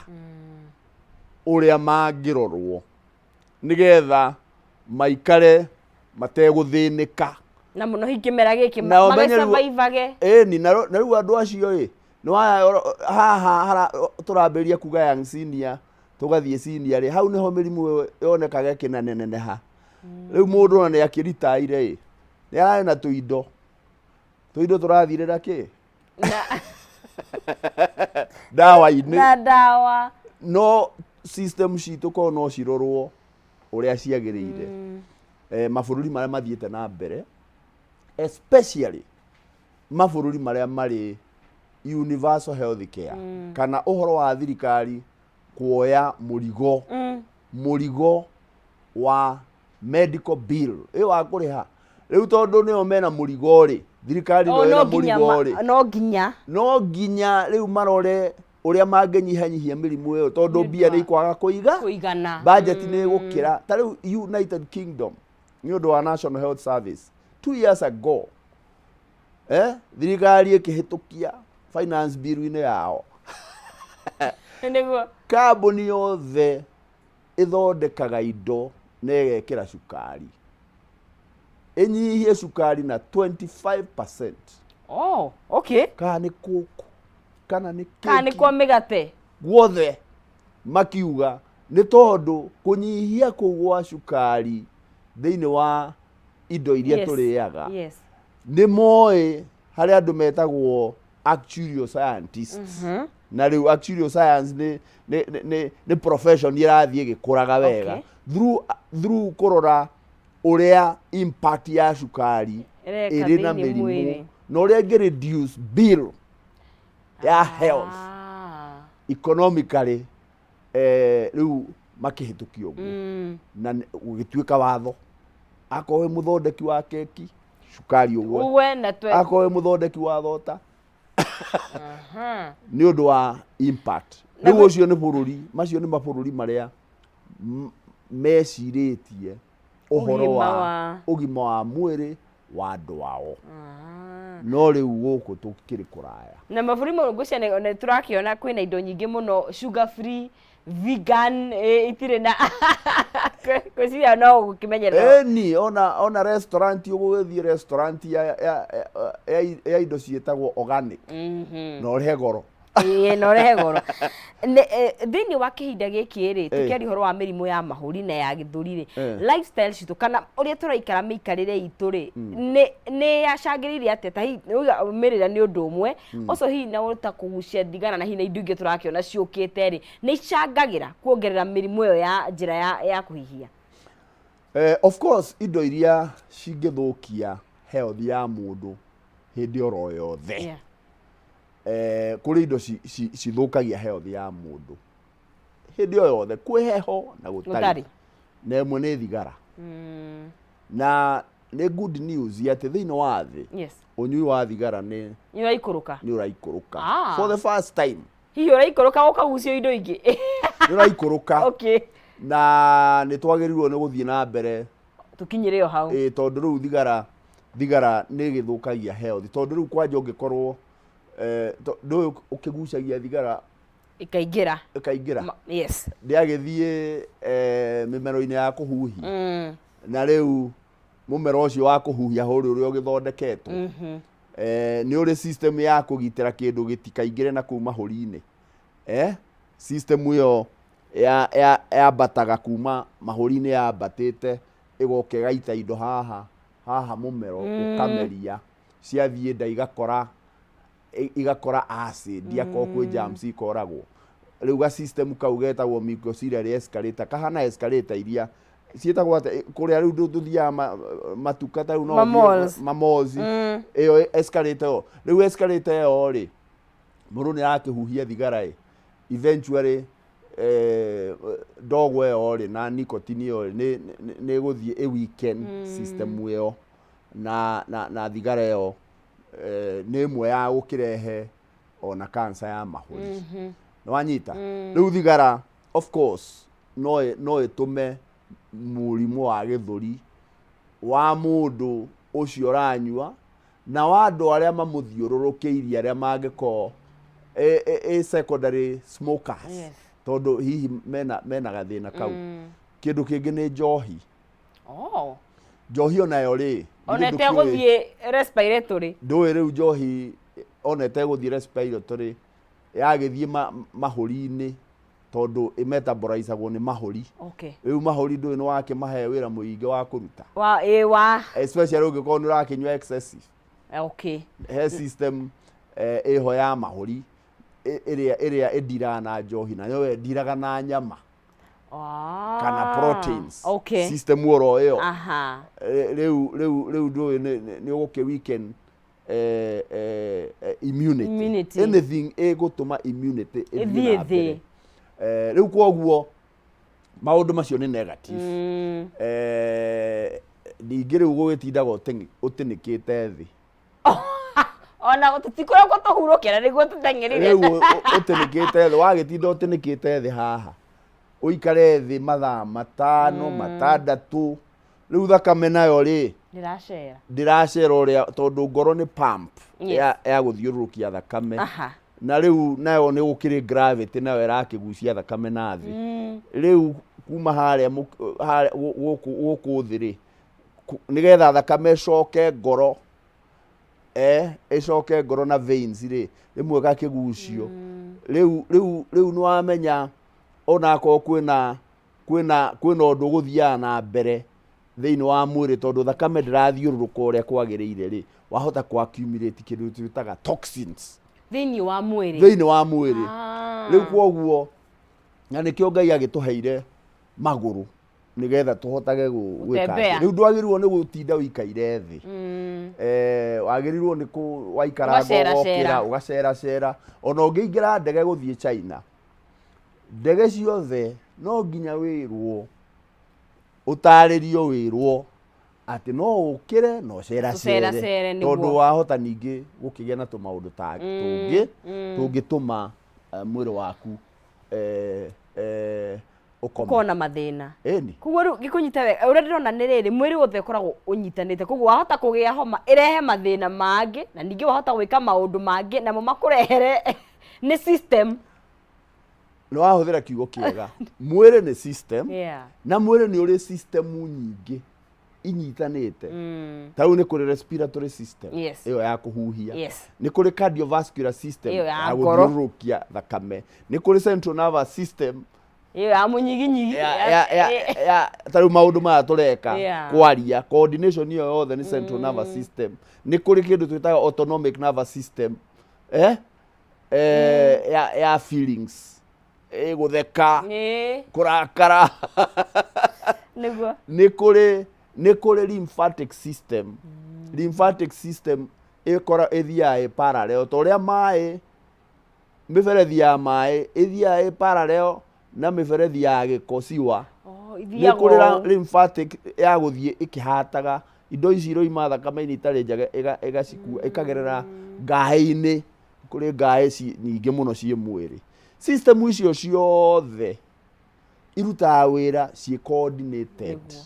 [SPEAKER 2] ũrĩa mangĩrorwo nĩgetha maikare mategũthĩnĩka.
[SPEAKER 1] Na mũno hihi kĩmera gĩkĩ
[SPEAKER 2] Na ũmenye
[SPEAKER 1] magĩsurvivage.
[SPEAKER 2] Ĩni, na rĩu andũ acio ĩ nĩ waya haha tũrambĩrĩria kuga young senior, tũgathiĩ senior rĩ, hau nĩho mĩrimũ ĩyo yonekaga ĩkĩneneneha. Rĩu mũndũ ona nĩ akĩritaire ĩ, nĩ ararĩ na tũindo tũindo tũrathirĩra kĩ ndawa-inĩ.
[SPEAKER 1] Na ndawa.
[SPEAKER 2] No system citũ korwo no cirorwo ũrĩa ciagĩrĩire, mabũrũri marĩa mathiĩte na mbere, especially mabũrũri marĩa marĩ universal health care, kana ũhoro wa thirikari kuoya mũrigo, mũrigo wa medical bill ĩ wa kũrĩha rĩu, tondũ nĩo mena mũrigo rĩ, thirikari
[SPEAKER 1] Oh,
[SPEAKER 2] no
[SPEAKER 1] no
[SPEAKER 2] ĩna
[SPEAKER 1] nginya
[SPEAKER 2] mũrigo rĩ,
[SPEAKER 1] no nginya
[SPEAKER 2] no nginya rĩu marore ũrĩa mangĩnyihanyihia mĩrimũ ĩyo, tondũ
[SPEAKER 1] Nĩ
[SPEAKER 2] mbia
[SPEAKER 1] ũndũ
[SPEAKER 2] nĩ ikwaga kũiga
[SPEAKER 1] kũigana.
[SPEAKER 2] Budget nĩ ĩgũkĩra. Ta rĩu United Kingdom, nĩ ũndũ wa National Health Service, 2 years ago, thirikari ĩkĩhĩtũkia finance bill-inĩ yao
[SPEAKER 1] nĩguo
[SPEAKER 2] kambuni yothe ĩthondekaga indo na ĩgekĩra cukari ĩnyihie cukari na 25%.
[SPEAKER 1] Oh, okay.
[SPEAKER 2] Kana nĩ kũkũ, kana nĩ
[SPEAKER 1] kana nĩ
[SPEAKER 2] keki,
[SPEAKER 1] kwa mĩgate,
[SPEAKER 2] guothe makiuga nĩ tondũ kũnyihia kũu gwa cukari thĩinĩ wa indo iria tũrĩaga, nĩ moĩ harĩ andũ metagwo actuarial scientists, na rĩu actuarial science nĩ profession ĩrathiĩ ĩgĩkũraga wega through kũrora ũrĩa impact ya cukari
[SPEAKER 1] ĩreka
[SPEAKER 2] ĩrĩ na
[SPEAKER 1] thĩinĩ
[SPEAKER 2] mĩrimũ
[SPEAKER 1] mwĩrĩ.
[SPEAKER 2] Na ũrĩa ĩngĩ reduce bill ya health economically. Rĩu makĩhĩtũkia ũguo na gũgĩtuĩka watho, akorwo wĩ mũthondeki wa keki, cukari ũgwe.
[SPEAKER 1] Uwe na twe
[SPEAKER 2] Akorwo wĩ mũthondeki wa thota. Nĩ ũndũ wa impact.
[SPEAKER 1] Na
[SPEAKER 2] Rĩu ũcio nĩ bũrũri, macio nĩ mabũrũri marĩa mecirĩtie ũhoro
[SPEAKER 1] Ũgima
[SPEAKER 2] wa ũgima wa mwĩrĩ wa andũ ao. No rĩu gũkũ tũkĩrĩ kũraya.
[SPEAKER 1] Na mabũrũri mau ngwĩciria nĩ tũrakĩona kwĩna indo nyingĩ mũno sugar free, vegan, itirĩ na ngwĩciria no gũkĩmenyerera.
[SPEAKER 2] Ĩni, ona restaurant ũgũgĩthiĩ restaurant ya indo ciĩtagwo organic na ũrĩhe goro.
[SPEAKER 1] Ĩĩ, na ũrehe goro. Thĩinĩ wa kĩhinda gĩkĩ rĩ, tũkĩaria ũhoro wa mĩrimũ ya mahũri na ya gĩthũri rĩ, lifestyle citũ kana ũrĩa tũraikara mĩikarĩre itũ rĩ, nĩ yacangĩrĩirie atĩa? Ta hihi nĩwauga mĩrĩre nĩ ũndũ ũmwe, ũcio hihi na ta kũgucia thigara na hihi na indo ingĩ tũrakĩona ciũkĩte rĩ, nĩ icangagĩra kuongerera mĩrimũ ĩyo ya njĩra ya kũhihia?
[SPEAKER 2] Of course indo iria cingĩthũkia health ya mũndũ hĩndĩ oro yothe. Kũrĩ indo cithũkagia health ya mũndũ hĩndĩ o yothe, kwĩ heho na gũtarĩ.
[SPEAKER 1] Gũtarĩ.
[SPEAKER 2] Na ĩmwe nĩ thigara. Na nĩ good news atĩ thĩinĩ wa thĩ ũnyui wa thigara nĩ
[SPEAKER 1] Nĩ ũraikũrũka.
[SPEAKER 2] Nĩ ũraikũrũka. For the first time.
[SPEAKER 1] Hihi ũraikũrũka ũkagucio indo ingĩ?
[SPEAKER 2] Nĩ ũraikũrũka. Na nĩ twagĩrĩirwo nĩ gũthiĩ na mbere
[SPEAKER 1] Tũkinyĩre o hau.
[SPEAKER 2] Ĩ, tondũ rĩu thigara nĩ ĩgĩthũkagia health, tondũ rĩu kwanja ũngĩkorwo ndũĩ ũkĩgucagia thigara
[SPEAKER 1] ĩkaingĩra.
[SPEAKER 2] Ĩkaingĩra.
[SPEAKER 1] Yes.
[SPEAKER 2] Ndĩagĩthiĩ mĩmero-inĩ ya kũhuhia. Na rĩu mũmero ũcio wa kũhuhia hũrĩ ũrĩa ũgĩthondeketwo nĩ ũrĩ system ya kũgitĩra kĩndũ gĩtikaingĩre na kũu mahũri-inĩ. System ĩyo yambataga kuma mahũri-inĩ, yambatĩte ĩgoka ĩgaita indo haha haha mũmero ũkameria, ciathiĩ nda igakora acid, akorwo kwĩ germs ikoragwo. Rĩu ga system kau getagwo mucociliary escalator, kahana escalator iria ciĩtagwo atĩa kũrĩa rĩu tũthiaga matuka ta rĩu no
[SPEAKER 1] Ma
[SPEAKER 2] ũthiĩ
[SPEAKER 1] malls.
[SPEAKER 2] Ma malls. Ĩyo escalator ĩyo, rĩu escalator ĩyo rĩ, mũndũ nĩ arakĩhuhia thigara ĩ, eventually ndogo ĩyo rĩ na nicotine ĩyo rĩ nĩ ĩgũthiĩ ĩ weaken system ĩyo na thigara ĩyo nĩ ĩmwe ya gũkĩrehe ona cancer ya mahũri. Nĩ wanyita? Rĩu thigara of course no ĩtũme mũrimũ wa gĩthũri wa mũndũ ũcio ũranyua na wa andũ arĩa mamũthiũrũrũkĩirie, arĩa mangĩkorwo ĩ secondary smokers, tondũ hihi mena gathĩna kau. Kĩndũ kĩngĩ nĩ njohi. Njohi onayo rĩ,
[SPEAKER 1] Ona
[SPEAKER 2] githĩ ndũkĩũĩ-
[SPEAKER 1] ĩtegũthiĩ respiratory.
[SPEAKER 2] Ndũĩ rĩu njohi ona ĩtegũthiĩ respiratory yagĩthiĩ mahũri-inĩ, tondũ ĩmetabolizagwo nĩ mahũri. Rĩu mahũri ndũĩ nĩ wakĩmahe wĩra mũingĩ wa kũruta.
[SPEAKER 1] Wa ĩ wa
[SPEAKER 2] Especially ũngĩkorwo nĩ ũrakĩnyua excessive. He system ĩho ya mahũri ĩrĩa ĩndiraga na njohi, na yo ĩndiraga na nyama kana proteins. System oro ĩyo. Rĩu ndũĩ nĩ ũgũkĩ weaken immunity.
[SPEAKER 1] Immunity.
[SPEAKER 2] Anything ĩgũtũma immunity ĩthiĩ
[SPEAKER 1] Ĩthiĩ
[SPEAKER 2] na
[SPEAKER 1] thĩ.
[SPEAKER 2] mbere. Rĩu koguo maũndũ macio nĩ negative. Ningĩ rĩu gũgĩtindaga ũtĩnĩkĩte thĩ.
[SPEAKER 1] Ona tũtikoragwo tũhurũkĩra nĩguo tũteng'erire.
[SPEAKER 2] Rĩu ũtĩnĩkĩte thĩ, wagĩtinda ũtĩnĩkĩte thĩ haha, ũikare thĩ mathaa 5, 6, rĩu thakame nayo rĩ
[SPEAKER 1] Ndĩracera.
[SPEAKER 2] Ndĩracera ũrĩa, tondũ ngoro nĩ pump ya gũthiũrũrũkia thakame. Na rĩu nayo nĩ gũkĩrĩ gravity, nayo ĩrakĩgucia thakame na thĩ. Rĩu kuma harĩa harĩa gũkũ thĩ rĩ, nĩgetha thakame ĩcoke ngoro, ĩcoke ngoro na veins rĩ, rĩmwe ĩgakĩgucio. Rĩu nĩ wamenya onakorwo kwĩna ũndũ ũgũthiaga na mbere thĩinĩ wa mwĩrĩ, tondũ thakame ndĩrathiũrũrũka ũrĩa kwagĩrĩire rĩ, wahota kũ accumulate kĩndũ twĩtaga toxins
[SPEAKER 1] thĩinĩ wa mwĩrĩ.
[SPEAKER 2] Thĩinĩ wa mwĩrĩ. Rĩu koguo na nĩkĩo Ngai agĩtũheire magũrũ nĩgetha tũhotage gwĩka
[SPEAKER 1] Gũtembea.
[SPEAKER 2] atĩ. Rĩu ndwagĩrĩirwo nĩ gũtinda ũikaire thĩ. Wagĩrĩirwo nĩ waikaranga
[SPEAKER 1] Ũgacera
[SPEAKER 2] ũgokĩra,
[SPEAKER 1] cera.
[SPEAKER 2] ũgaceracera. Ona ũngĩingĩra ndege gũthiĩ China, ndege ciothe no nginya wĩrwo, ũtarĩrio wĩrwo Atĩ no ũkĩre na ũceracere.
[SPEAKER 1] Ũceracere, nĩguo.
[SPEAKER 2] Tondũ wahota ningĩ gũkĩgĩa na tũmaũndũ ta tũngĩ tũngĩtũma mwĩrĩ waku ũkome.
[SPEAKER 1] Ũkorwo na mathĩna.
[SPEAKER 2] Ĩni.
[SPEAKER 1] Koguo rĩu ngĩkũnyita wega, ũrĩa ndĩrona nĩ rĩrĩ, mwĩrĩ wothe ũkoragwo ũnyitanĩte, koguo wahota kũgĩa homa ĩrehe mathĩna mangĩ, na ningĩ wahota gwĩka maũndũ mangĩ namo makũrehere nĩ system.
[SPEAKER 2] Nĩ wahũthĩra kiugo kĩega, mwĩrĩ nĩ system. Na mwĩrĩ nĩ ũrĩ system nyingĩ inyitanĩte. Ta rĩu nĩ kũrĩ respiratory system, ĩyo ya kũhuhia. Nĩ kũrĩ cardiovascular system,
[SPEAKER 1] ĩyo ya
[SPEAKER 2] ya
[SPEAKER 1] ngoro.
[SPEAKER 2] gũthiũrũrũkia thakame. Nĩ kũrĩ central nervous system,
[SPEAKER 1] ĩyo ya mũnyiginyi.
[SPEAKER 2] Ya ta rĩu maũndũ maya tũreka, kwaria, coordination ĩyo yothe nĩ central nervous system. Nĩ kũrĩ kĩndũ twĩtaga autonomic nervous system, ya feelings, gũtheka, kũrakara.
[SPEAKER 1] Nĩguo.
[SPEAKER 2] Nĩ kũrĩ lymphatic system. Lymphatic system ĩkora ĩthiaga ĩ parallel ta ũrĩa maĩ, mĩberethi ya maĩ ĩthiaga ĩ parallel na mĩberethi ya gĩko, siwa.
[SPEAKER 1] Oh,
[SPEAKER 2] nĩ
[SPEAKER 1] ithiaga
[SPEAKER 2] kũrĩ
[SPEAKER 1] ũũ.
[SPEAKER 2] Lymphatic ya gũthiĩ ĩkĩhataga indo ici iroima thakame-inĩ itarĩ njega, ĩgacikua ĩkagerera ngaĩ-inĩ. Kũrĩ ngaĩ nyingĩ mũno ciĩ mwĩrĩ. System icio ciothe irutaga wĩra ciĩ coordinated.
[SPEAKER 1] Nĩguo.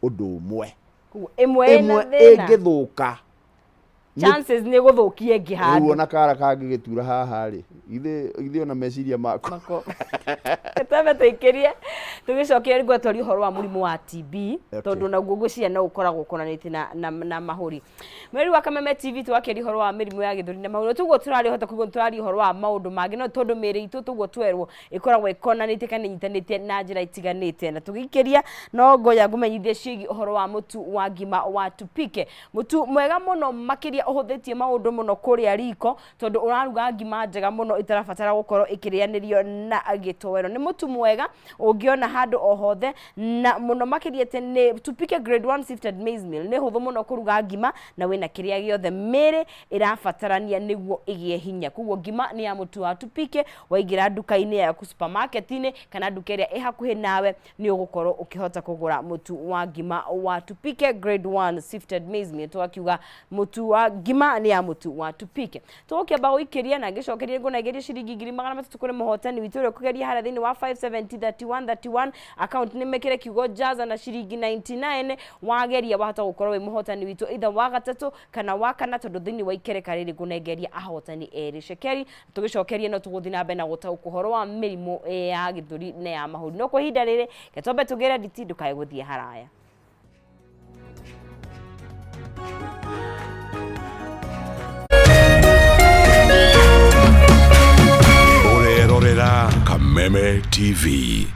[SPEAKER 2] Ũndũ ũmwe.
[SPEAKER 1] Koguo ĩmwe ĩna
[SPEAKER 2] ĩmwe
[SPEAKER 1] thĩna,
[SPEAKER 2] ĩngĩthũka
[SPEAKER 1] chances nĩ gũthũkia ĩngĩ
[SPEAKER 2] rĩu
[SPEAKER 1] handũ.
[SPEAKER 2] Ona kara kangĩgĩtura haha rĩ, githĩ ona meciria mako
[SPEAKER 1] mako twambe tũikĩrie, tũgĩcokia nĩguo twarie ũhoro wa mũrimũ wa TB, tondũ naguo ngwĩciria no ũkoragwo ũkonanĩtie na mahũri. Mweri wa Kameme TV twakĩria ũhoro wa mĩrimũ ya gĩthũri na mahũri. Tuguo tũrarĩ hota kuigua tũraria ũhoro wa maũndũ mangĩ, no tondũ mĩĩrĩ itũ tuguo twerwo ĩkoragwo ĩkonanĩtie kana ĩnyitanĩtie na njĩra itiganĩte. Na tũgĩikĩria no ngoja ngũmenyithie ciĩgiĩ ũhoro wa mũtu wa ngima wa Tupike, mũtu mwega mũno makĩria, ũhũthĩtie maũndũ mũno kũrĩa riko, tondũ ũraruga ngima njega mũno ĩtarabatara gũkorwo ĩkĩrĩanĩrio na gĩtoero. Nĩ mũtu mwega ũngĩona handũ o hothe, na mũno makĩria atĩ nĩ Tupike Grade 1 sifted maize meal. Nĩ hũthũ mũno kũruga ngima na wĩna kĩrĩa gĩothe mĩĩrĩ ĩrabatarania nĩguo ĩgĩe hinya. Koguo ngima nĩ ya mũtu wa Tupike. Waingĩra nduka-inĩ yaku, supermarket-inĩ kana nduka ĩrĩa ĩ hakuhĩ nawe, nĩ ũgũkorwo ũkĩhota kũgũra mũtu wa ngima wa Tupike Grade 1 sifted maize meal. Tũgakiuga mũtu wa ngima nĩ ya mũtu wa Tupike. Tũgũkĩamba gũikĩria na ngĩcokeria ngũnengeria ciringi 300,000 kũrĩ mũhotani witũ ũrĩa ũkũgeria harĩa thĩinĩ wa 570 31 31 account. Nĩ mekĩre kiugo jaza na ciringi 99. Wageria wahota gũkorwo wĩ mũhotani witũ either wa gatatũ kana wa kana, tondũ thĩinĩ wa ikereka rĩrĩ ngũnengeria ahotani erĩ cekeri. Tũgĩcokerie no tũgũthiĩ na mbere na gũtaũkwo ũhoro wa mĩrimũ ya gĩthũri na ya mahũri, no kwa ihinda rĩrĩ reke twambe tũgĩre nditi. Ndũkae gũthiĩ haraya.
[SPEAKER 3] Ũrerorera Kameme TV.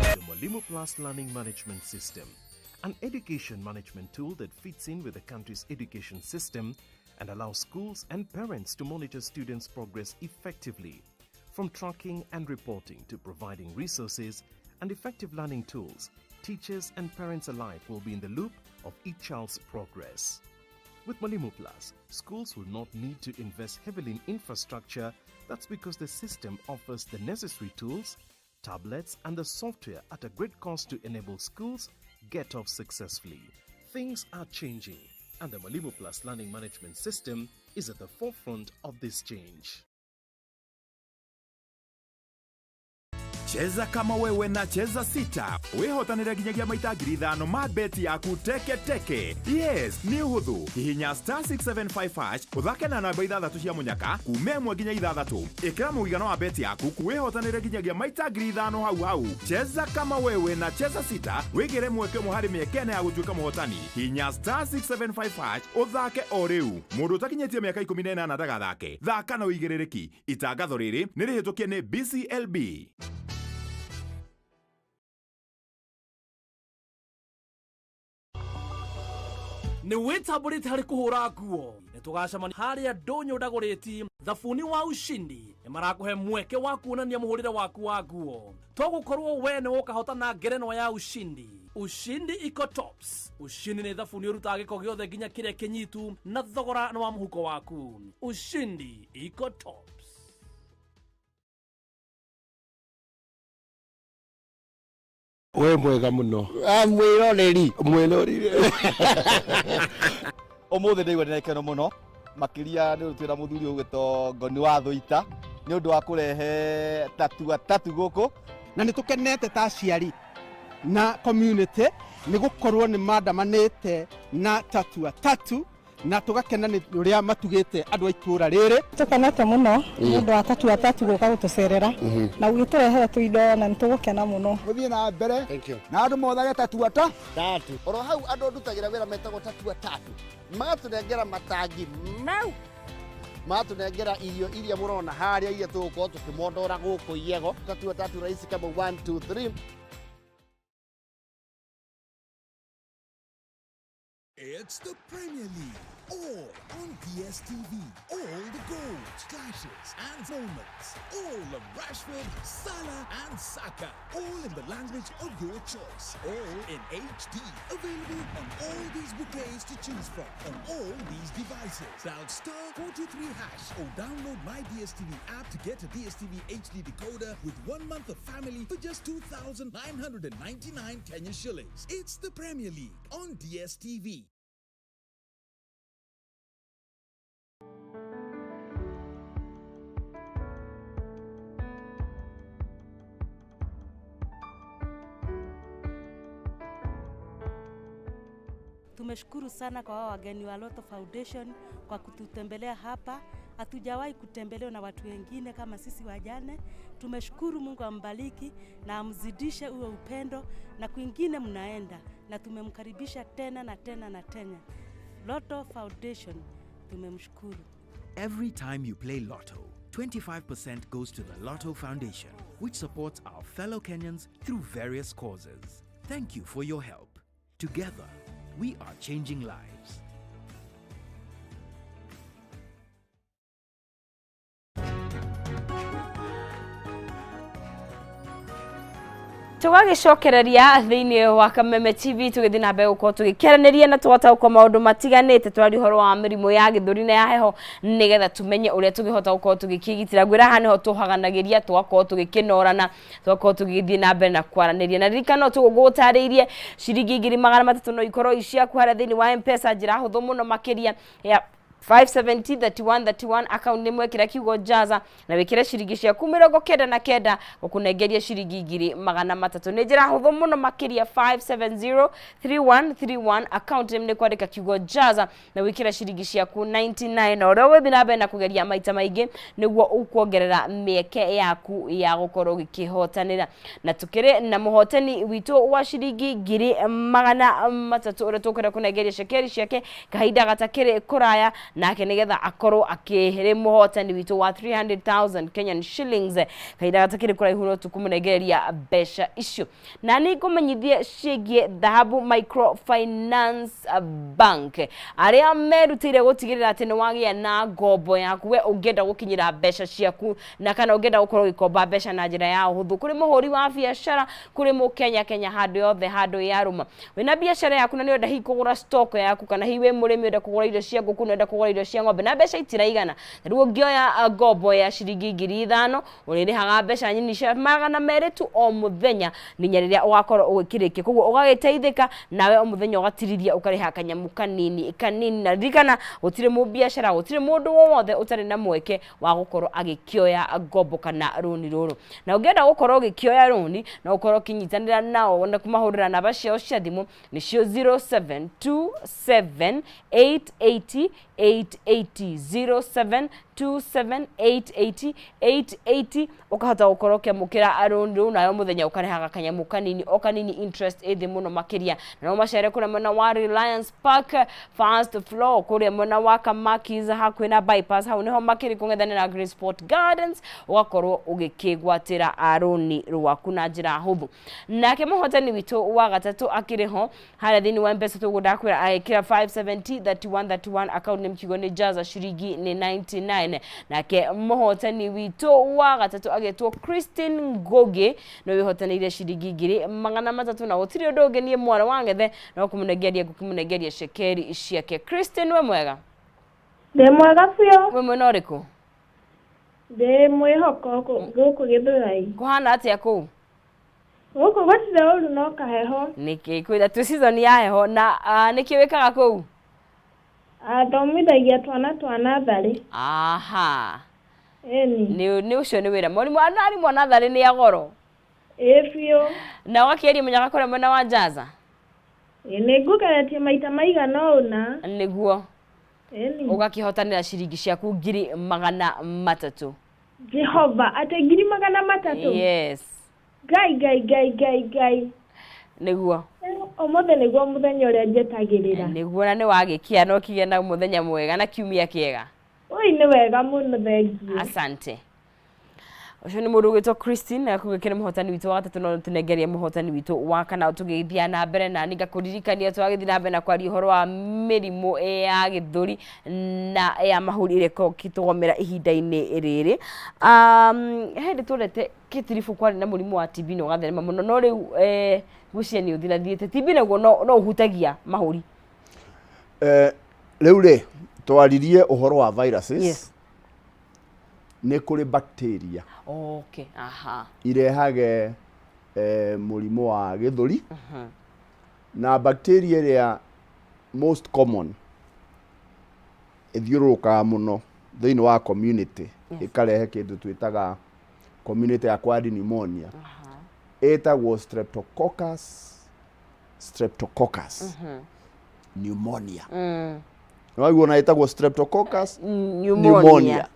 [SPEAKER 4] The Mwalimu Plus Learning Management System, an education management tool that fits in with the country's education system and allows schools and parents to monitor students' progress effectively. From tracking and reporting to providing resources and effective learning tools, teachers and parents alike will be in the loop of each child's progress. With Mwalimu Plus, schools will not need to invest heavily in infrastructure. That's because the system offers the necessary tools, tablets, and the software at a great cost to enable schools get off successfully. Things are changing, and the Mwalimu Plus Learning Management System is at the forefront of this change.
[SPEAKER 3] Cheza kama wewe na Cheza Sita, wĩhotanĩre nginyagia maita 5,000 ma beti yaku teke teke. Yes, nĩ ũhũthũ. Hihinya *675 hash, ũthake na namba ithathatũ cia mũnyaka kuma 1 nginya 6. Ĩkĩra mũigana wa beti yaku, wĩhotanĩre nginyagia maita 5,000 hau hau. Cheza kama wewe na Cheza Sita, wĩgĩre mweke ũmwe harĩ mĩeke ĩna ya gũtuĩka mũhotani. Hihinya *675 hash ũthake o rĩu. Mũndũ ũtakinyĩtie mĩaka 18 ndagathake. Thaka na ũigĩrĩrĩki. Itangatho rĩrĩ nĩ rĩhĩtũkie nĩ BCLB.
[SPEAKER 5] Nĩ wĩtambũrĩte harĩ kũhũra nguo? Nĩ tũgacemania harĩa ndũnyũ Ndagũrĩti. Thabuni wa Ushindi nĩ marakũhe mweke wa kuonania mũhũrĩre waku wa nguo. To gũkorwo we nĩ ũkahotana ngerenwa ya Ushindi. Ushindi Eco Tops. Ushindi nĩ thabuni ũrutaga gĩko gĩothe nginya kĩrĩa kĩnyitu, na thogora nĩ wa mũhuko waku. Ushindi Eco Tops.
[SPEAKER 6] We mwega muno.
[SPEAKER 7] Mwiroreri.
[SPEAKER 6] Mwiroreri.
[SPEAKER 8] Umuthi ndaigua ndĩna gĩkeno mũno makĩria nĩ ũndũ twĩna mũthuri ũgwĩtwo Ngoni wa Thũita nĩ ũndũ wa kũrehe tatua tatu gũkũ.
[SPEAKER 9] Na nĩ tũkenete ta aciari na community nĩ gũkorwo nĩ mandamanĩte na tatua tatu, na tũgakena nĩ ũrĩa matugĩte andũ a itũũra rĩrĩ.
[SPEAKER 10] Tũkenete mũno nĩ ũndũ wa tatua tatu gũka gũtũcerera na gũgĩtũrehera tũindo, na nĩ tũgũkena mũno.
[SPEAKER 7] Mũthiĩ na mbere na andũ mothage tatua ta tatu. Oro hau andũ ndutagĩra wĩra metagwo tatua tatu magatũnengera matangi mau, magatũnengera irio iria mũrona harĩa, iria tũgũkorwo tũkĩmondora gũkũ Iego. Tatua tatu rahisi kama 1 2 3.
[SPEAKER 3] It's the Premier League, all on DSTV. All the goals, clashes, and moments. All of Rashford, Salah, and Saka. All in the language of your choice. All in HD. Available on all these bouquets to choose from on all these devices. Dial *423# or download my DSTV app to get a DSTV HD decoder with 1 month of family for just 2,999 Kenya shillings. It's the Premier League on DSTV.
[SPEAKER 11] Tumeshukuru sana kwa wao wageni wa Lotto Foundation kwa kututembelea hapa. Hatujawahi kutembelewa na watu wengine kama sisi wajane. Tumeshukuru, Mungu ambariki na amzidishe huo upendo, na kwingine mnaenda, na tumemkaribisha tena na tena na tena. Lotto Foundation tumemshukuru.
[SPEAKER 3] Every time you play Lotto, 25% goes to the Lotto Foundation, which supports our fellow Kenyans through various causes. Thank you for your help. Together, we are changing lives.
[SPEAKER 1] Tũgagĩcokereria thĩinĩ wa Kameme TV, tũgĩthiĩ na mbere gũkorwo tũgĩkĩaranĩria na tũgataũkwo maũndũ matiganĩte, twaria ũhoro wa mĩrimũ ya gĩthũri na ya heho, nĩgetha tũmenye ũrĩa tũngĩhota gũkorwo tũgĩkĩgitĩra. Ngwĩra haha nĩho tũhaganagĩria, tũgakorwo tũgĩkĩnorana, tũgakorwo tũgĩthiĩ na mbere na kwaranĩria. Na ririkana tũgũgũtarĩirie ciringi 300,000 no ikorwo i ciaku harĩa thĩinĩ wa M-Pesa, njĩra hũthũ mũno makĩria ya 570 31 31, account nĩ mwekĩra kiugo jaza na wĩkĩre ciringi ciaku 99, gũkũnengeria ciringi 300,000. Nĩ njĩra hũthũ mũno makĩria, 570 3131, account name nĩ kwandĩka kiugo jaza na wĩkĩre ciringi ciaku 99, na ũrĩa ũgũthiĩ na mbere na kũgeria maita maingĩ nĩguo ũkuongerera mĩeke yaku ya gũkorwo ũgĩkĩhotanĩra. Na tũkĩrĩ na mũhotani witũ wa ciringi 300,000, ũrĩa tũkwenda kũnengeria cekeri ciake kahinda gatakĩrĩ kũraya nake, nĩgetha akorwo akĩrĩ mũhotani witũ wa 300,000 Kenyan shillings. Kahinda gatakĩrĩ kũraihu no tũkũmũnengereria mbeca icio. Na nĩ ngũmenyithie ciĩgiĩ Dhahabu Microfinance Bank, arĩa merutĩire gũtigĩrĩra atĩ nĩ wagĩa na ngombo yaku we ũngĩenda gũkinyĩra mbeca ciaku, na kana ũngĩenda gũkorwo ũgĩkomba mbeca na njĩra ya ũhũthũ, kũrĩ mũhũri wa biacara, kũrĩ mũkenya Kenya handũ yothe handũ yarũma, wĩna biacara yaku na nĩ ũrenda hihi kũgũra stock yaku, kana hihi wĩ mũrĩmi ũrenda kũgũra irio cia ngũkũ, na ũrenda kũgũra irio cia ng'ombe na mbeca itiraigana. Rĩu ũngĩoya ngombo ya ciringi 5,000, ũrĩrĩhaga mbeca nyinyi cia 200 tu o mũthenya nginya rĩrĩa ũgakorwo ũgĩkĩrĩkia. Koguo ũgagĩteithĩka nawe o mũthenya ũgatirithia, ũkarĩha kanyamu kanini kanini. Na ririkana, gũtirĩ mũbiacara, gũtirĩ mũndũ wothe ũtarĩ na mweke wa gũkorwo agĩkĩoya ngombo kana rũni rũrũ. Na ũngĩenda gũkorwo ũgĩkĩoya rũni, no ũkorwo ũkĩnyitanĩra nao na kũmahũrĩra namba ciao cia thimũ, nĩcio 0727 880 880, 27 880 880 ũkahota gũkorwo ũkĩamũkĩra rũni rũu nawe mũthenya ũkarehaga kanyamũ kanini o kanini interest ĩ thĩ mũno makĩria. Na no macere kũrĩa mwena wa Reliance Park first floor, kũrĩa mwena wa Kamakis hakuhĩ na bypass, hau nĩho makĩrĩ kũng'ethanĩra na Green Sport Gardens, ũgakorwo ũgĩkĩgwatĩra rũni rwaku na njĩra hũthũ. Nake mũhotani witũ wa gatatũ akĩrĩ ho harĩa thĩinĩ wa M-Pesa tũguo ndakwĩra agĩkĩra 570 31 31 account name kiugo nĩ jaza ciringi nĩ 99. Nake mũhotani witũ wa gatatũ agĩtwo Christine Ngugi nĩ wĩhotanĩire ciringi 300,000, na gũtirĩ ũndũ ũngĩ niĩ mwana wa Ng'ethe no kũmũnengeria ngũkĩmũnengeria cekeri ciake. Christine, we mwega?
[SPEAKER 12] Ndĩ mwega biũ.
[SPEAKER 1] We mwena ũrĩkũ?
[SPEAKER 12] Ndĩ mwĩhoko gũkũ Gĩthũrai.
[SPEAKER 1] Kũhana atĩa kũu?
[SPEAKER 12] Gũkũ gũtirĩ ũru no kaheho.
[SPEAKER 1] Nĩkĩ kwĩra twĩ season ya heho na nĩkĩ wĩkaga kũu?
[SPEAKER 12] Athomithagia twana twa natharĩ.
[SPEAKER 1] Aha.
[SPEAKER 12] Ĩni.
[SPEAKER 1] Nĩ ũcio nĩ wĩra. Mwarimũ arimũ a natharĩ nĩ a goro.
[SPEAKER 12] Ĩĩ biũ.
[SPEAKER 1] Na ũgakĩaria mũnyaka kũrĩa mwena wa Njaza?
[SPEAKER 12] Ĩĩ nĩ ngũgeretie maita maigana ũna.
[SPEAKER 1] Nĩguo.
[SPEAKER 12] Ĩni.
[SPEAKER 1] Ũgakĩhotanĩra ciringi ciaku 300,000.
[SPEAKER 12] Jehova, atĩ 300,000?
[SPEAKER 1] Yes.
[SPEAKER 12] Ngai Ngai Ngai Ngai Ngai.
[SPEAKER 1] Nĩguo.
[SPEAKER 12] Ũmũthĩ nĩguo mũthenya ũrĩa njetagĩrĩra.
[SPEAKER 1] Nĩguo, na nĩ wagĩkia na ũkĩgĩa na mũthenya mwega na kiumia kĩega.
[SPEAKER 12] Oi nĩ wega mũno, thengiũ.
[SPEAKER 1] Asante. Ũcio nĩ mũndũ ũgwĩtwo Christine na kũgĩkĩra mũhotani witũ wa gatatũ, no tũnengerie mũhotani witũ wa kana tũgĩthiĩ na mbere na ningakũririkania twagĩthiĩ na mbere na kwaria ũhoro wa mĩrimũ ya gĩthũri na ya mahũri ĩrĩa ĩkoragwo ĩkĩtũgomera ihinda-inĩ rĩrĩ. He hĩndĩ twonete kĩtiribũ kwarĩ na mũrimũ wa TB na ũgatherema mũno, no rĩu ngwĩciria nĩ ũthirathiĩte. TB naguo no ũhutagia mahũri.
[SPEAKER 2] Rĩu rĩ twaririe ũhoro wa viruses.
[SPEAKER 1] Yes.
[SPEAKER 2] Nĩ kũrĩ bacteria.
[SPEAKER 1] Okay. Aha.
[SPEAKER 2] Irehage mũrimũ wa gĩthũri. Na bacteria ĩrĩa most common ĩthiũrũrũkaga mũno thĩinĩ wa community, ĩkarehe kĩndũ twĩtaga community acquired pneumonia, ĩtagwo streptococcus pneumonia. Nĩwaigua ona ĩtagwo streptococcus
[SPEAKER 1] pneumonia.
[SPEAKER 2] Pneumonia.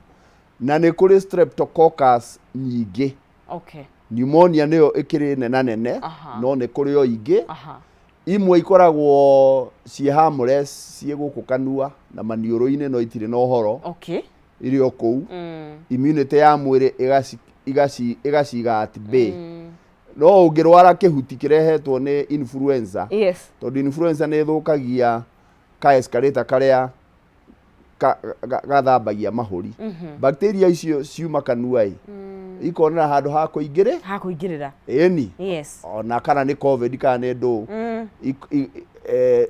[SPEAKER 2] Na nĩ kũrĩ streptococcus nyingĩ.
[SPEAKER 1] Okay.
[SPEAKER 2] Pneumonia nĩyo ĩkĩrĩ nena nene, no nĩ kũrĩ o ingĩ. Imwe ikoragwo ciĩ harmless, ciĩ gũkũ kanua na maniũrũ-inĩ, no itirĩ na ũhoro.
[SPEAKER 1] Okay.
[SPEAKER 2] Irĩ o kũu. Immunity ya mwĩrĩ ĩgaciga at bay. No ũngĩrwara kĩhuti kĩrehetwo nĩ influenza,
[SPEAKER 1] Yes.
[SPEAKER 2] tondũ influenza nĩ ĩthũkagia ka escalator karĩa gathambagia mahũri. Bacteria icio ciuma kanua ĩ, ikonera handũ ha kũingĩrĩ
[SPEAKER 1] Ha kũingĩrĩra.
[SPEAKER 2] Ĩni.
[SPEAKER 1] Yes.
[SPEAKER 2] Ona kana nĩ COVID kana nĩ ndũ.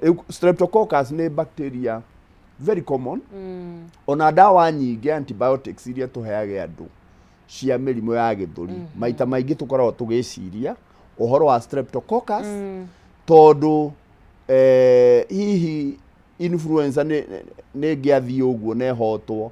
[SPEAKER 2] Rĩu streptococcus nĩ bacteria very common. Ona ndawa nyingĩ antibiotics iria tũheage andũ cia mĩrimũ ya gĩthũri, maita maingĩ tũkoragwo tũgĩciria ũhoro wa streptococcus, tondũ hihi influenza nĩ ĩngĩathiĩ ũguo na ĩhotwo,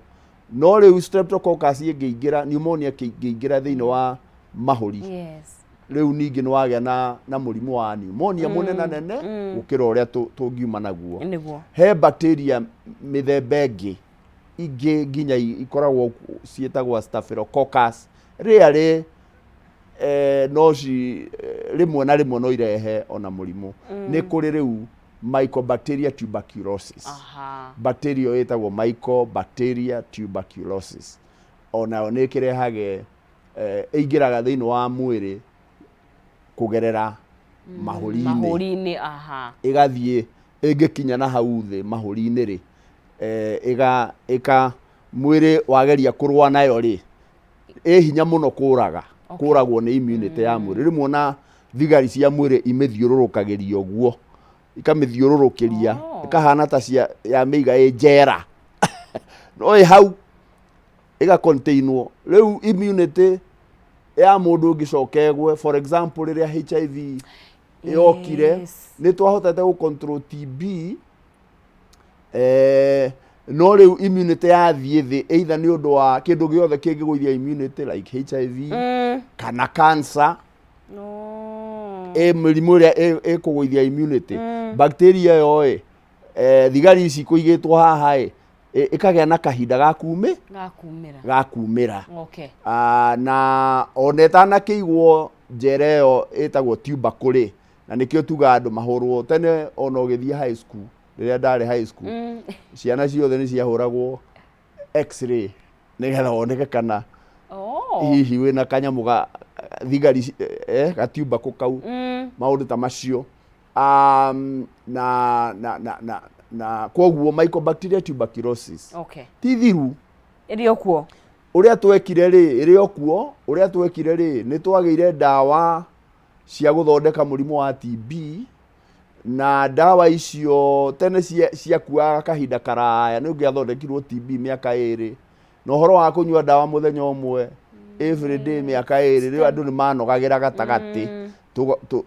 [SPEAKER 2] no rĩu streptococcus ĩngĩingĩra, pneumonia ĩngĩingĩra thĩinĩ wa mahũri,
[SPEAKER 1] Yes.
[SPEAKER 2] rĩu ningĩ nĩ wagĩa na mũrimũ wa pneumonia mũnena nene gũkĩra ũrĩa tũngiuma naguo.
[SPEAKER 1] Nĩguo.
[SPEAKER 2] He bacteria mĩthemba ĩngĩ ingĩ nginya ikoragwo ciĩtagwo staphylococcus rĩarĩ no ci rĩmwe na rĩmwe no irehe ona mũrimũ. Nĩ kũrĩ rĩu mycobacteria tuberculosis. Bacteria ĩyo ĩtagwo mycobacteria tuberculosis, onayo nĩ ĩkĩrehage, ĩingĩraga thĩinĩ wa mwĩrĩ kũgerera mahũri-inĩ.
[SPEAKER 1] Mahũri-inĩ, aha.
[SPEAKER 2] Ĩgathiĩ ĩngĩkinya na hau thĩ mahũri-inĩ rĩ, ĩga, ĩka mwĩrĩ wageria kũrũa nayo rĩ, ĩ hinya mũno kũraga, kũragwo nĩ immunity ya mwĩrĩ. Rĩmwe ona thigari cia mwĩrĩ imĩthiũrũrũkagĩria ũguo, ikamĩthiũrũrũkĩria, ĩkahana ta cia ya mĩiga ĩ njera, no ĩ hau ĩga containwo. Rĩu immunity ya mũndũ ĩngĩcoka ĩgwe, for example rĩrĩa HIV yokire, nĩ twahotete gũ control TB, no rĩu immunity yathiĩ thĩ, either nĩ ũndũ wa kĩndũ gĩothe kĩngĩgũithia immunity like HIV kana cancer, ĩ mĩrimũ ĩrĩa ĩkũgũithia immunity, bacteria ĩyo ĩ, thigari ici kũigĩtwo haha ĩ, Ĩkagĩa na kahinda ga kumĩ
[SPEAKER 1] Gakumĩra.
[SPEAKER 2] Ga kumĩra.
[SPEAKER 1] Okay.
[SPEAKER 2] Na ona ĩtanakĩigwo njera ĩyo ĩtagwo tubercle rĩ, na nĩkĩo tugaga andũ mahũrwo tene. Ona ũgĩthiĩ high school, rĩrĩa ndarĩ high school, ciana ciothe nĩ ciahũragwo X-ray nĩgetha woneke kana hihi wĩna kanyamũ ga thigari gatubercle kau, maũndũ ta macio. Na koguo mycobacteria tuberculosis ti thiru.
[SPEAKER 1] Ĩrĩ o kuo.
[SPEAKER 2] Ũrĩa twekire rĩ, ĩrĩ o kuo. Ũrĩa twekire rĩ, nĩ twagĩire ndawa cia gũthondeka mũrimũ wa TB, na ndawa icio tene ciakuaga kahinda karaya. Nĩ ũngĩathondekirwo TB mĩaka 2, na ũhoro wa kũnyua ndawa mũthenya ũmwe every day mĩaka 2, rĩu andũ nĩ manogagĩra gatagatĩ.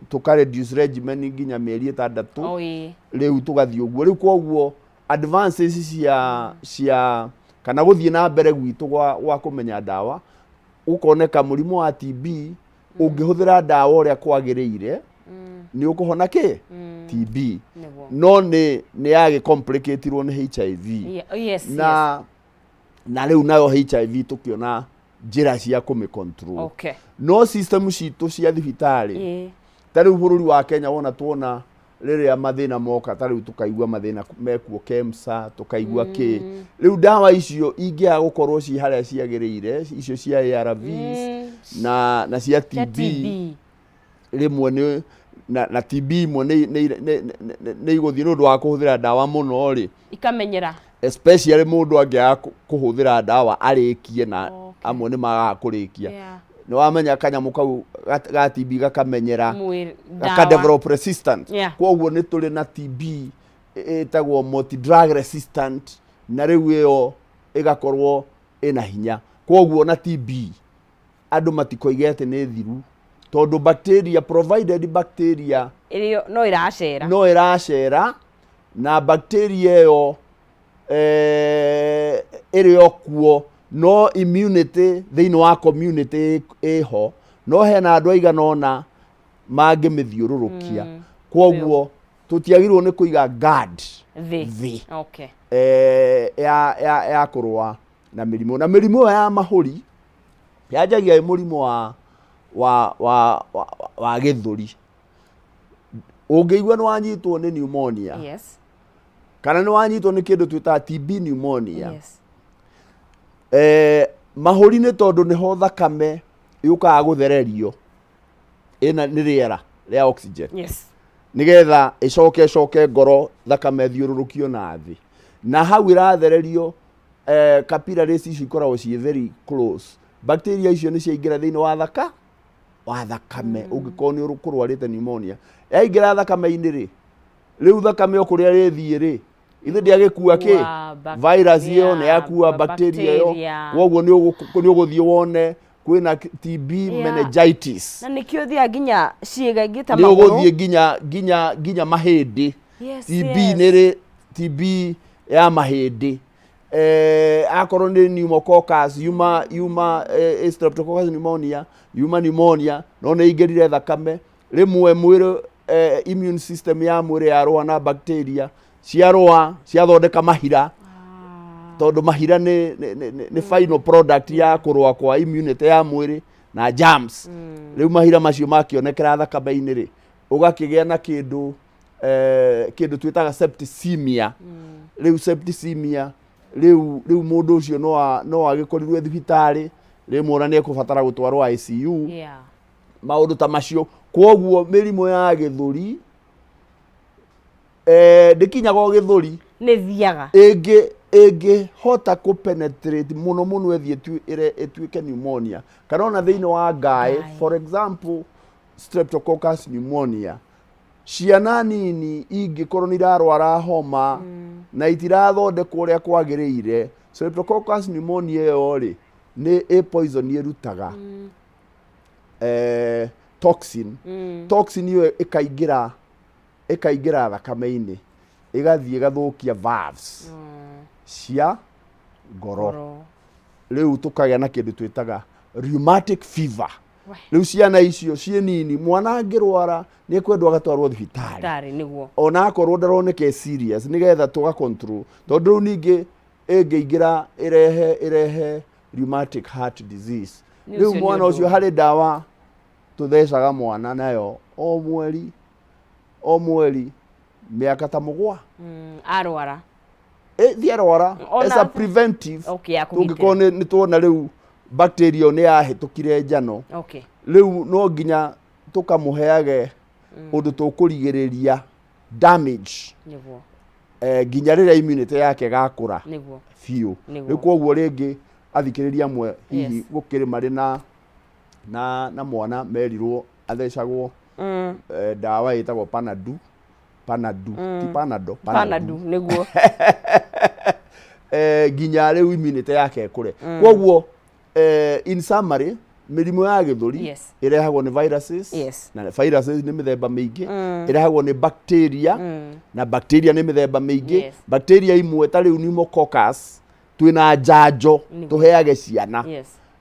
[SPEAKER 2] Tũka reduce regimen nginya mĩeri 6.
[SPEAKER 1] O ĩĩ.
[SPEAKER 2] Rĩu tũgathiĩ ũguo. Rĩu koguo advances cia kana gũthiĩ na mbere gwitũ gwa kũmenya ndawa, gũkoneka mũrimũ wa TB ũngĩhũthĩra ndawa ũrĩa kwagĩrĩire nĩ ũkũhona kĩ TB. No nĩ yagĩ complicatirwo nĩ HIV. Na rĩu nayo HIV tũkĩona njĩra cia kũmĩ control. No system citũ cia thibitarĩ, ta rĩu bũrũri wa Kenya, wona tuona rĩrĩa mathĩna moka, ta rĩu tũkaigua mathĩna mekuo KEMSA, tũkaigua kĩ, rĩu ndawa icio ingĩaga gũkorwo ci harĩa ciagĩrĩire, icio cia ARVs na cia
[SPEAKER 1] Cia
[SPEAKER 2] TB,
[SPEAKER 1] TB.
[SPEAKER 2] Rĩmwe nĩ na TB imwe nĩ igũthiĩ nĩ ũndũ wa kũhũthĩra ndawa mũno rĩ,
[SPEAKER 1] Ikamenyera.
[SPEAKER 2] Especially mũndũ angĩaga kũhũthĩra ndawa arĩkie, na amwe nĩ magaga kũrĩkia, nĩ wamenya kanyamũ kau ga TB gakamenyera,
[SPEAKER 1] Mwĩrĩ-
[SPEAKER 2] gaka
[SPEAKER 1] ndawa.
[SPEAKER 2] Develop resistant. Koguo nĩ tũrĩ na TB ĩtagwo multi drug resistant, na rĩu ĩyo ĩgakorwo ĩna hinya. Koguo na TB andũ matikoige atĩ nĩ thiru, tondũ bacteria, provided bacteria
[SPEAKER 1] Ĩrĩ no ĩracera.
[SPEAKER 2] No ĩracera, na bacteria ĩyo ĩrĩ o kuo, no immunity thĩinĩ wa community ĩho, no hena andũ aigana ũna mangĩmĩthiũrũrũkia. Kwoguo tũtiagĩrĩirwo nĩ kũiga guard
[SPEAKER 1] thĩ.
[SPEAKER 2] Thĩ ya kũrũa na mĩrimũ. Na mĩrimũ ĩyo ya mahũri yanjagia ĩ mũrimũ wa gĩthũri. Ũngĩigua nĩ wanyitwo nĩ pneumonia kana nĩ wanyitwo nĩ kĩndũ twĩtaga TB pneumonia, mahũri nĩ tondũ nĩho thakame yũkaga gũthererio ĩna nĩ rĩera rĩa oxygen, nĩgetha ĩcoke ĩcoke ngoro, thakame ĩthiũrũrũkio na thĩ, na hau ĩrathererio, capillaries icio ikoragwo ciĩ very close. Bacteria icio nĩ ciaingĩra thĩinĩ wa thakame. Ũngĩkorwo nĩ ũkũrwarĩte pneumonia, yaingĩra thakame-inĩ rĩ, rĩu thakame o kũrĩa rĩthiĩ rĩ, ithe ndĩagĩkua kĩ
[SPEAKER 1] Kua
[SPEAKER 2] virus ĩyo, nĩ yakua bacteria ĩyo.
[SPEAKER 1] Bacteria.
[SPEAKER 2] Koguo nĩ ũgũthiĩ wone kwĩna TB meningitis.
[SPEAKER 1] Na nĩkĩo ũthiaga nginya ciĩga ingĩ ta
[SPEAKER 2] Nĩ
[SPEAKER 1] magũrũ.
[SPEAKER 2] ũgũthiĩ nginya mahĩndĩ. TB nĩ rĩ TB ya mahĩndĩ, akorwo nĩ pneumococcus yuma streptococcus pneumonia, yuma pneumonia no nĩ ingĩrire thakame rĩmwe mwĩrĩ, immune system ya mwĩrĩ yarũa na bacteria, ciarũa ciathondeka mahira, tondũ mahira nĩ final product ya kũrũa kwa immunity ya mwĩrĩ na germs. Rĩu mahira macio makĩonekera thakame-inĩ rĩ, ũgakĩgĩa na kĩndũ twĩtaga septicemia. Rĩu septicemia, rĩu mũndũ ũcio no agĩkorirwe thibitarĩ rĩmwe, ona nĩ ekũbatara gũtwarwo ICU, maũndũ ta macio. Kwoguo mĩrimũ ya gĩthũri ndĩkinyaga o gĩthũri.
[SPEAKER 1] Nĩ thiaga.
[SPEAKER 2] Ĩngĩhota kũ penetrate mũno mũno, ĩthiĩ ĩtuĩke pneumonia kana ona thĩinĩ wa ngaĩ, for example Streptococcus pneumonia, ciana nini ingĩkorwo nĩ irarwara homa na itirathondekwo ũrĩa kwagĩrĩire, Streptococcus pneumonia ĩyo rĩ, nĩ ĩ poison ĩrutaga toxin. Toxin ĩyo ĩkaingĩra thakame-inĩ, ĩgathiĩ ĩgathũkia valves cia ngoro. Rĩu tũkagĩa na kĩndũ twĩtaga rheumatic fever. Rĩu ciana icio ciĩ nini, mwana angĩrwara nĩ ekwendwo agatwarwo thibitarĩ.
[SPEAKER 1] Thibitarĩ nĩguo.
[SPEAKER 2] Ona akorwo ndaroneka e serious, nĩgetha tũga control, tondũ rĩu ningĩ Ĩngĩingĩra ĩrehe ĩrehe rheumatic heart disease.
[SPEAKER 1] Nĩ
[SPEAKER 2] Rĩu
[SPEAKER 1] ũcio nĩ
[SPEAKER 2] mwana
[SPEAKER 1] ũndũ
[SPEAKER 2] ũcio
[SPEAKER 1] ũngĩ.
[SPEAKER 2] harĩ ndawa tũthecaga mwana nayo o mweri o mweri mĩaka ta mũgwa.
[SPEAKER 1] Arwara.
[SPEAKER 2] Ĩ, thi arwara
[SPEAKER 1] Ona
[SPEAKER 2] as a preventive.
[SPEAKER 1] Okay, ya kũgitĩra.
[SPEAKER 2] Tũngĩkorwo nĩ tuona rĩu bacteria ĩyo nĩ yahĩtũkire njano, rĩu no nginya tũkamũheage ũndũ tũkũrigĩrĩria damage nginya rĩrĩa immunity yake ĩgakũra biũ. Rĩu koguo rĩngĩ athikĩrĩria amwe hihi gũkĩrĩ marĩ na mwana merirwo athecagwo ndawa ĩtagwo Panadu, Panadu, ti Panado.
[SPEAKER 1] Panadu nĩguo.
[SPEAKER 2] Nginya rĩu immunity yake ĩkũre. Koguo in summary, mĩrimũ ya gĩthũri ĩrehagwo nĩ viruses, na viruses nĩ mĩthemba mĩingĩ. Ĩrehagwo nĩ bacteria, na bacteria nĩ mĩthemba mĩingĩ. Bacteria imwe ta rĩu pneumococcus, twĩna njanjo tũheage ciana.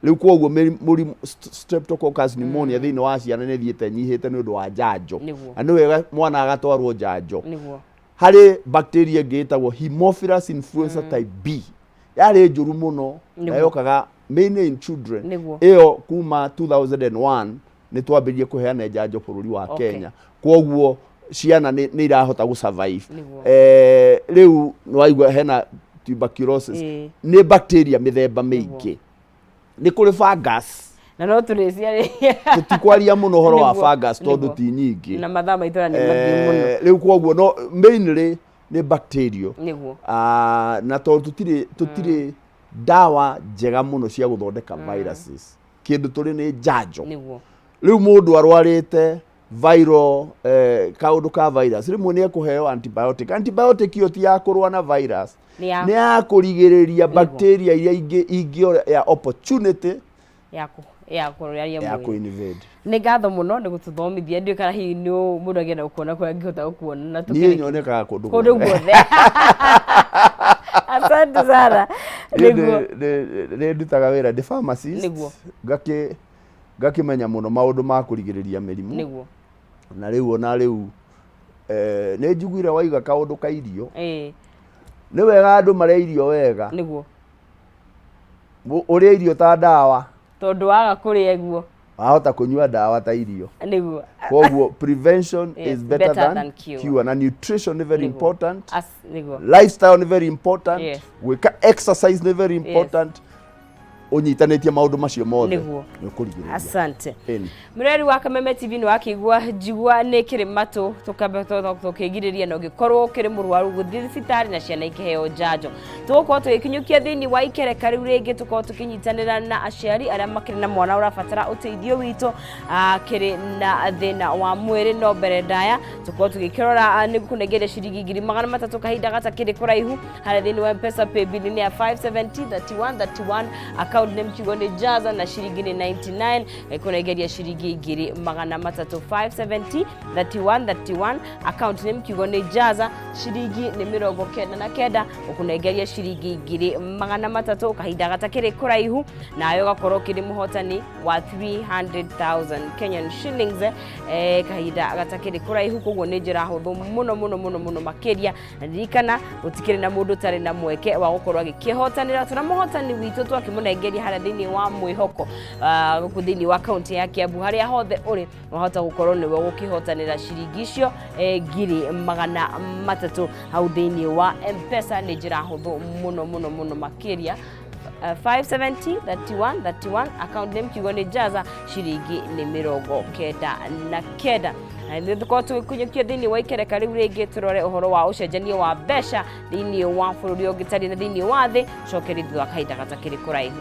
[SPEAKER 2] Rĩu koguo mũrimũ streptococcus pneumonia thĩinĩ wa ciana nĩ ĩthiĩte nyihĩte nĩ ũndũ wa njanjo. Na nĩ wega mwana agatwarwo njanjo. Harĩ bacteria ĩngĩ ĩtagwo Haemophilus influenza type B, yarĩ njũru mũno na yokaga mainly in children. Ĩyo kuma 2001 nĩ twambĩrĩrie kũheana njanjo bũrũri wa Kenya, koguo ciana nĩ irahota gũ survive. Rĩu nĩwaigua hena tuberculosis, nĩ bacteria mĩthemba mĩingĩ, nĩ kũrĩ fungus.
[SPEAKER 1] Na no tũrĩciarĩria.
[SPEAKER 2] Tũtikwaria mũno ũhoro wa fungus tondũ ti nyingĩ.
[SPEAKER 1] Na mathaa maitũ na nĩ mathiĩ mũno.
[SPEAKER 2] Rĩu koguo no mainly nĩ bacteria. Ah, na tondũ tũtirĩ ndawa njega mũno cia gũthondeka viruses, kĩndũ tũrĩ nĩ njanjo. Rĩu mũndũ arwarĩte viral kaũndũ ka virus, rĩmwe nĩ ekũheo antibiotic. Antibiotic ĩyo ti ya kũrũa na virus,
[SPEAKER 1] Nĩ ya
[SPEAKER 2] nĩ ya kũrigĩrĩria bacteria iria ingĩ ingĩoya opportunity
[SPEAKER 1] ya kũrwaria
[SPEAKER 2] ya
[SPEAKER 1] mwĩrĩ.
[SPEAKER 2] kũ-invade.
[SPEAKER 1] Nĩ ngatho mũno nĩ gũtũthomithia. Ndiũĩ kana hihi nĩ mũndũ angĩenda gũkuona kũrĩa angĩhota gũkuona na
[SPEAKER 2] Niĩ nyonekaga kũndũ
[SPEAKER 1] kũndũ guothe. Asante sana.
[SPEAKER 2] Niĩ
[SPEAKER 1] Nĩguo.
[SPEAKER 2] Nĩ ndutaga wĩra, ndĩ pharmacist. Ngakĩmenya mũno maũndũ ma kũrigĩrĩria mĩrimũ. Na rĩu ona rĩu nĩ njiguire waiga kaũndũ ka irio. Nĩ wega andũ marĩa irio wega. Ũrĩe irio ta ndawa.
[SPEAKER 1] Tondũ waga kũrĩa guo
[SPEAKER 2] wahota kũnyua ndawa ta irio. Koguo prevention is better, than
[SPEAKER 1] cure.
[SPEAKER 2] Cure. Na nutrition nĩ very important.
[SPEAKER 1] As, nĩguo
[SPEAKER 2] Lifestyle nĩ very important. Gwĩka exercise nĩ very important. Ũnyitanĩtie maũndũ macio mothe, nĩ ũkũrigĩrĩria.
[SPEAKER 1] Asante.
[SPEAKER 2] Ĩni.
[SPEAKER 1] Mũreri wa Kameme TV, nĩ wakĩigua njigua nĩ kĩrĩ matũ tũkambe tũkĩgirĩrĩria, na ũngĩkorwo ũkĩrĩ mũrwaru gũthiĩ thibitarĩ na ciana ikĩheo njanjo. Tũgũkorwo tũgĩkinyũkia thĩinĩ wa ikereka rĩu rĩngĩ, tũkorwo tũkĩnyitanĩra na aciari arĩa makĩrĩ na mwana ũrabatara ũteithio witũ akĩrĩ na thĩna wa mwĩrĩ. No mbere ndaya tũkorwo tũgĩkĩrora, nĩ gũkũnengeria ciringi 300,000 kahinda gatakĩrĩ kũraihu harĩa thĩinĩ wa Mpesa paybill nĩ ya 570 31 31, account name kiugo nĩ Jaza na ciringi nĩ 99. Ĩkũnengeria ciringi 300,000, 570 31 31, account name kiugo nĩ Jaza, ciringi nĩ 99, ũkũnengeria ciringi 300,000 kahinda gatakĩrĩ kũraihu, nawe ũgakorwo ũkĩrĩ mũhotani wa 300,000 Kenyan shillings kahinda gatakĩrĩ kũraihu. Koguo nĩ njĩra hũthũ mũno mũno mũno mũno makĩria, na ririkana gũtikĩrĩ na mũndũ ũtarĩ na mweke wa gũkorwo agĩkĩhotanĩra. Tũna mũhotani witũ twakĩmũnengeria harĩa thĩinĩ wa mwĩhoko, gũkũ thĩinĩ wa kaunti ya Kiambu. Harĩa hothe ũrĩ wahota gũkorwo nĩwe gũkĩhotanĩra ciringi icio 300,000 hau thĩinĩ wa Mpesa. Nĩ njĩra hũthũ mũno mũno mũno makĩria, 570 31 31, account name kiugo nĩ Jaza, ciringi nĩ 99. Na nĩ tũkorwo tũgĩkunyũkia thĩinĩ wa ikereka rĩu rĩngĩ, tũrore ũhoro wa ũcenjania wa mbeca thĩinĩ wa bũrũri ũngĩ tarĩ na thĩinĩ wa thĩ. Cokeria thutha wa kahinda gatakĩrĩ kũraihu.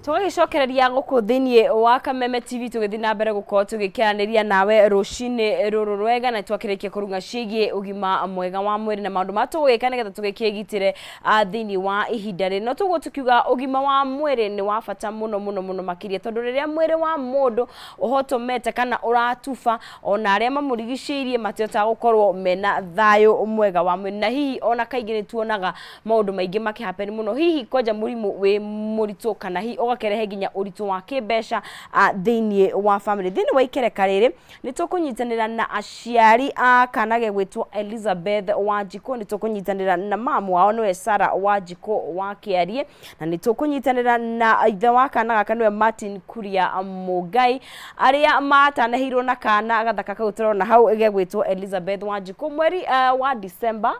[SPEAKER 1] Tũgagĩcokereria gũkũ thĩinĩ wa Kameme TV tũgĩthiĩ na mbere gũkorwo tũgĩkĩaranĩria nawe rũcinĩ rũrũ rwega, na twakĩrĩkia kũrung'a ciĩgiĩ ũgima mwega wa mwĩrĩ na maũndũ marĩa tũgwĩka nĩgetha tũgĩkĩgitĩre thĩinĩ wa ihinda rĩrĩ. No tũguo tũkiuga ũgima wa mwĩrĩ nĩ wa bata mũno mũno mũno makĩria, tondũ rĩrĩa mwĩrĩ wa mũndũ ũhotomete kana ũratuba, ona arĩa mamũrigicĩirie matihotaga gũkorwo mena thayũ mwega wa mwĩrĩ. Na hihi ona kaingĩ nĩ tuonaga maũndũ maingĩ makĩ happen mũno, hihi kwanja mũrimũ wĩ mũritũ kana hihi ũgakĩrehe nginya ũritũ wa kĩmbeca thĩinĩ wa family. Thĩinĩ wa ikereka rĩrĩ nĩ tũkũnyitanĩra na aciari a kana gegwĩtwo Elizabeth Wanjikũ, nĩ tũkũnyitanĩra na mamu wao nĩwe Sarah Wanjikũ wa Kĩariĩ, na nĩ tũkũnyitanĩra na ithe wa kana gaka nĩwe Martin Kuria Mũngai, arĩa matanahĩirwo na kana gathaka kau tũrona hau gegwĩtwo Elizabeth Wanjikũ mweri wa December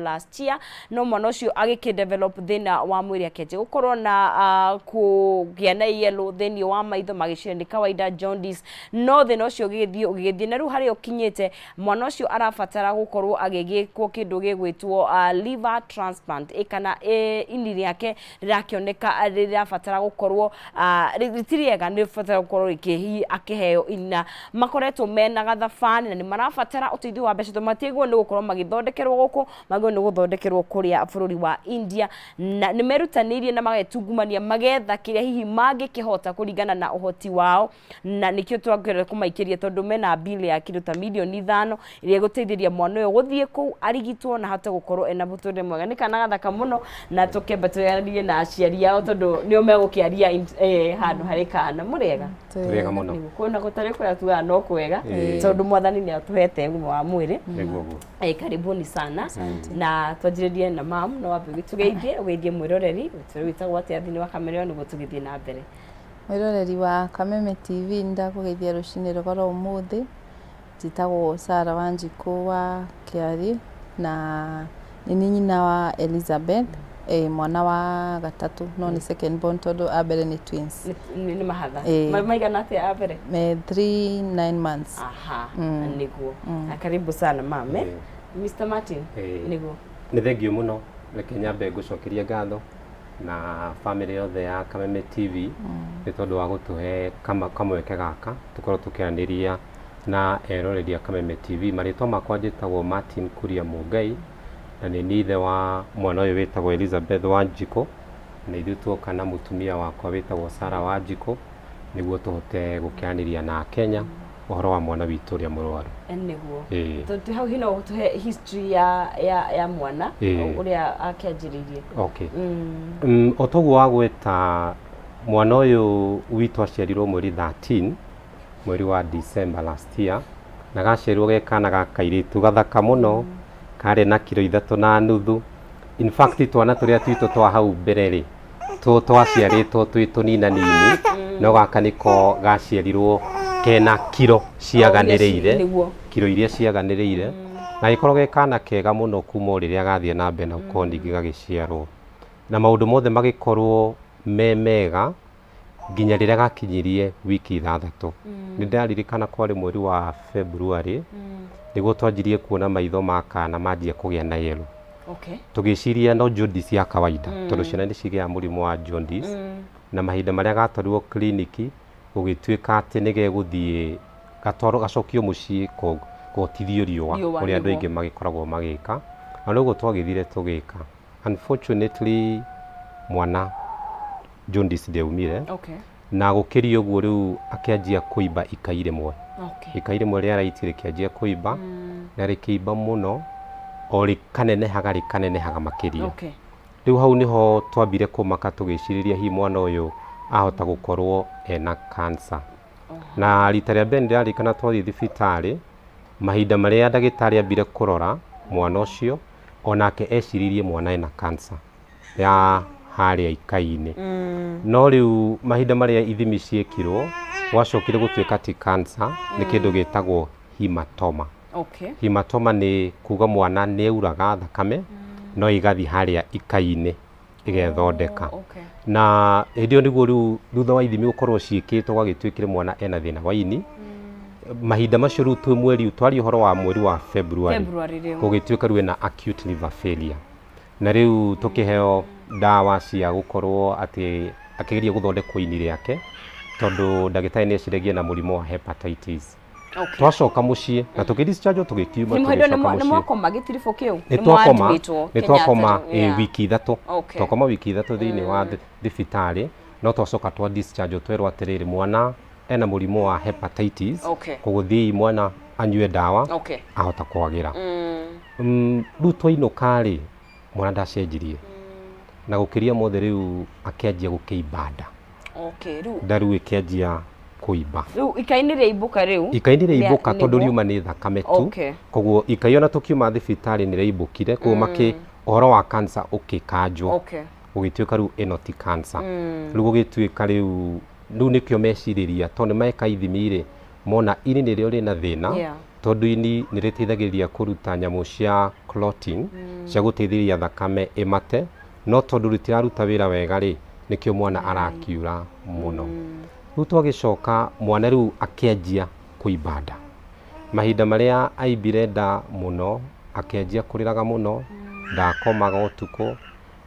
[SPEAKER 1] last year. No mwana ũcio agĩkĩ develop thĩna wa mwĩrĩ, akĩanjia gũkorwo na kũgĩa na yellow thĩinĩ wa maitho, magĩciria nĩ kawaida jaundice, no thĩna ũcio ũgĩgĩthiĩ ũgĩgĩthiĩ na rĩu harĩa ũkinyĩte mwana ũcio arabatara gũkorwo agĩgĩkwo kĩndũ gĩgwĩtwo liver transplant, kana ini rĩake rĩrakĩoneka rĩrabatara gũkorwo rĩtirĩ rĩega, nĩ rĩbatara gũkorwo rĩkĩ akĩheo ini, na makoretwo mena gathabarĩ na nĩ marabatara ũteithio wa mbeca tondũ matiagĩrĩirwo nĩ gũkorwo magĩthondekerwo gũkũ, magĩrĩirwo nĩ gũthondekerwo kũrĩa bũrũri wa India, na nĩ merutanĩirie na magetungumania magetha kĩrĩa hihi mangĩkĩhota kũringana na ũhoti wao, na nĩkĩo twagĩrĩire kũmaikĩria tondũ mena bill ya kĩndũ ta mirioni 5 ĩrĩa ĩgũteithĩrĩria mwana ũyũ gũthiĩ kũu arigitwo na ahote gũkorwo ena mũtũrĩre mwega. Nĩ kana gathaka mũno, na tũkĩamba tũyaranĩrie na aciari ao tondũ nĩo megũkĩaria handũ harĩ kana. Mũrĩega?
[SPEAKER 13] Tũrĩega mũno.
[SPEAKER 1] Kwĩna gũtarĩ kwega tugaga no kwega, tondũ mwathani nĩ atũhete ũgima wa mwĩrĩ.
[SPEAKER 13] Nĩguo guo.
[SPEAKER 1] Karibuni sana. Na twanjĩrĩrie na mam, no wambe ũgĩtũgeithie, ũgeithie mwĩroreri, ũtwĩre wĩtagwo atĩa thĩinĩ wa kamera ĩyo nĩguo tũgĩthiĩ na mbere.
[SPEAKER 14] Mwĩroreri wa Kameme TV, nĩndakũgeithia rũcinĩ rwa ũmũthĩ. Njĩtagwo Sarah Wanjikũ wa Kĩari na nĩ niĩ nyina wa Elizabeth, mwana wa gatatũ, no nĩ second born tondũ a mbere nĩ twins.
[SPEAKER 1] Nĩ mahatha. Maigana atĩa a mbere?
[SPEAKER 14] Me 3 9 months.
[SPEAKER 1] Aha, nĩguo. Karibu sana mame. Mr. Martin, nĩguo.
[SPEAKER 13] Nĩ thengiũ mũno, reke nyambe ngũcokerie ngatho na family yothe ya Kameme TV nĩ tondũ wa gũtũhe kamweke gaka tũkorwo tũkĩaranĩria na eroreri a Kameme TV. Marĩtwa makwa njĩtagwo Martin Kuria Mũngai, na nĩ niĩ ithe wa mwana ũyũ wĩtagwo Elizabeth Wanjikũ, na ithuĩ tuoka na mũtumia wakwa wĩtagwo Sarah Wanjikũ nĩguo tũhote gũkĩaranĩria na Akenya ũhoro wa mwana witũ ũrĩa mũrwaru.
[SPEAKER 1] Nĩguo. Tondũ hau hino ũtũhe history ya mwana ũrĩa akĩanjĩrĩirie.
[SPEAKER 13] Okay. O toguo wagweta, mwana ũyũ witũ aciarirwo mweri 13 mweri wa December last year, na gaciarirwo ge kana ga kairĩtu gathaka mũno, karĩ na kiro 3.5. In fact, twana tũrĩa twitũ twa hau mbere rĩ, twaciarĩtwo twĩ tũninanini, no gaka nĩko gaciarirwo kena kiro ciaganĩrĩire, kiro iria ciaganĩrĩire, na gĩkorwo ge kana kega mũno kuma o rĩrĩa gathiĩ na mbere na gũkorwo ningĩ gagĩciarwo, na maũndũ mothe magĩkorwo me mega nginya rĩrĩa gakinyirie wiki 6. Nĩ ndaririkana kwarĩ mweri wa February nĩguo twanjirie kuona maitho ma kana manjia kũgĩa na yellow. Tũgĩciria no jaundice ya kawaida, tondũ ciana nĩ cigĩaga mũrimũ wa jaundice, na mahinda marĩa gatwarirwo kiriniki gũgĩtuĩka atĩ nĩ gegũthiĩ gatwarwo gacokio mũciĩ gotithio riũa, ũrĩa andũ aingĩ magĩkoragwo magĩka, na noguo twagĩthire tũgĩka. Unfortunately, mwana jaundice ndĩaumire. Na gũkĩria ũguo rĩu akĩanjia kũimba ikai rĩmwe. Ikai rĩmwe rĩa right rĩkĩanjia kũimba, na rĩkĩimba mũno o rĩkanenehaga rĩkanenehaga makĩria. Rĩu hau nĩho twambire kũmaka tũgĩcirĩria hihi mwana ũyũ ahota gũkorwo ena cancer. Na rita rĩa mbere nĩndĩraririkana twathiĩ thibitarĩ, mahinda marĩa ndagĩtarĩ ambire kũrora mwana ũcio, onake eciririe mwana ena cancer ya harĩa ikai-inĩ. No rĩu mahinda marĩa ithimi ciĩkirwo, gwacokire gũtuĩka ti cancer, nĩ kĩndũ gĩtagwo hematoma. Hematoma nĩ kuga mwana nĩ auraga thakame, no ĩgathiĩ harĩa ikai-inĩ ĩgethondeka. Na hĩndĩ ĩyo nĩguo rĩu thutha wa ithimi gũkorwo ciĩkĩtwo gwagĩtuĩkire mwana ena thĩna wa ini. Mahinda macio rĩu twĩ mweri, twaria ũhoro wa mweri wa February, gũgĩtuĩka rĩu ena acute liver failure. Na rĩu tũkĩheo ndawa cia gũkorwo atĩ Akĩgeria gũthondekwo ini rĩake tondũ ndagĩtarĩ nĩ eciragia na mũrimũ wa hepatitis. Twacoka mũciĩ na tũkĩ discharge tũgĩkiuma.
[SPEAKER 1] Nĩ hĩndĩ
[SPEAKER 13] tũgĩcoka
[SPEAKER 1] nĩ
[SPEAKER 13] mũciĩ.
[SPEAKER 1] Mwakoma gĩtiribũ kĩu?
[SPEAKER 13] Nĩ twakoma. Nĩ twakoma
[SPEAKER 1] ĩ
[SPEAKER 13] wiki 3. Twakoma wiki 3 thĩinĩ wa thibitarĩ, no twacoka twa discharge twerwo atĩrĩrĩ, mwana ena mũrimũ wa hepatitis. Koguo thiĩi mwana anyue ndawa, ahota kwagĩra. Rĩu twainũka rĩ, mwana ndacenjirie na gũkĩria mothe, rĩu akĩanjia gũkĩimba nda.
[SPEAKER 1] Okay, rĩu
[SPEAKER 13] Nda rĩu ĩkĩanjia kũimba.
[SPEAKER 1] Rĩu ikai nĩ rĩaimbũka rĩu?
[SPEAKER 13] Ikai nĩ rĩaimbũka tondũ riuma nĩ thakame tu. Koguo ikai ona tũkiuma thibitarĩ nĩ rĩaimbũkire, koguo makĩ ũhoro wa cancer ũkĩkanjwo. Gũgĩtuĩka rĩu ĩno ti cancer. Rĩu gũgĩtuĩka rĩu nĩkĩo mecirĩria, tondũ nĩ meka ithimi rĩ, mona ini nĩrĩo rĩna thĩna. Tondũ ini nĩ rĩteithagĩrĩria kũruta nyamũ cia clotting, cia gũteithĩrĩria thakame ĩmate, no tondũ rĩtiraruta wĩra wega rĩ, nĩkĩo mwana arakiura mũno. Rĩu twagĩcoka, mwana rĩu akĩanjia kũimba nda. Mahinda marĩa aimbire nda mũno, akĩanjia kũrĩraga mũno, ndakomaga ũtukũ.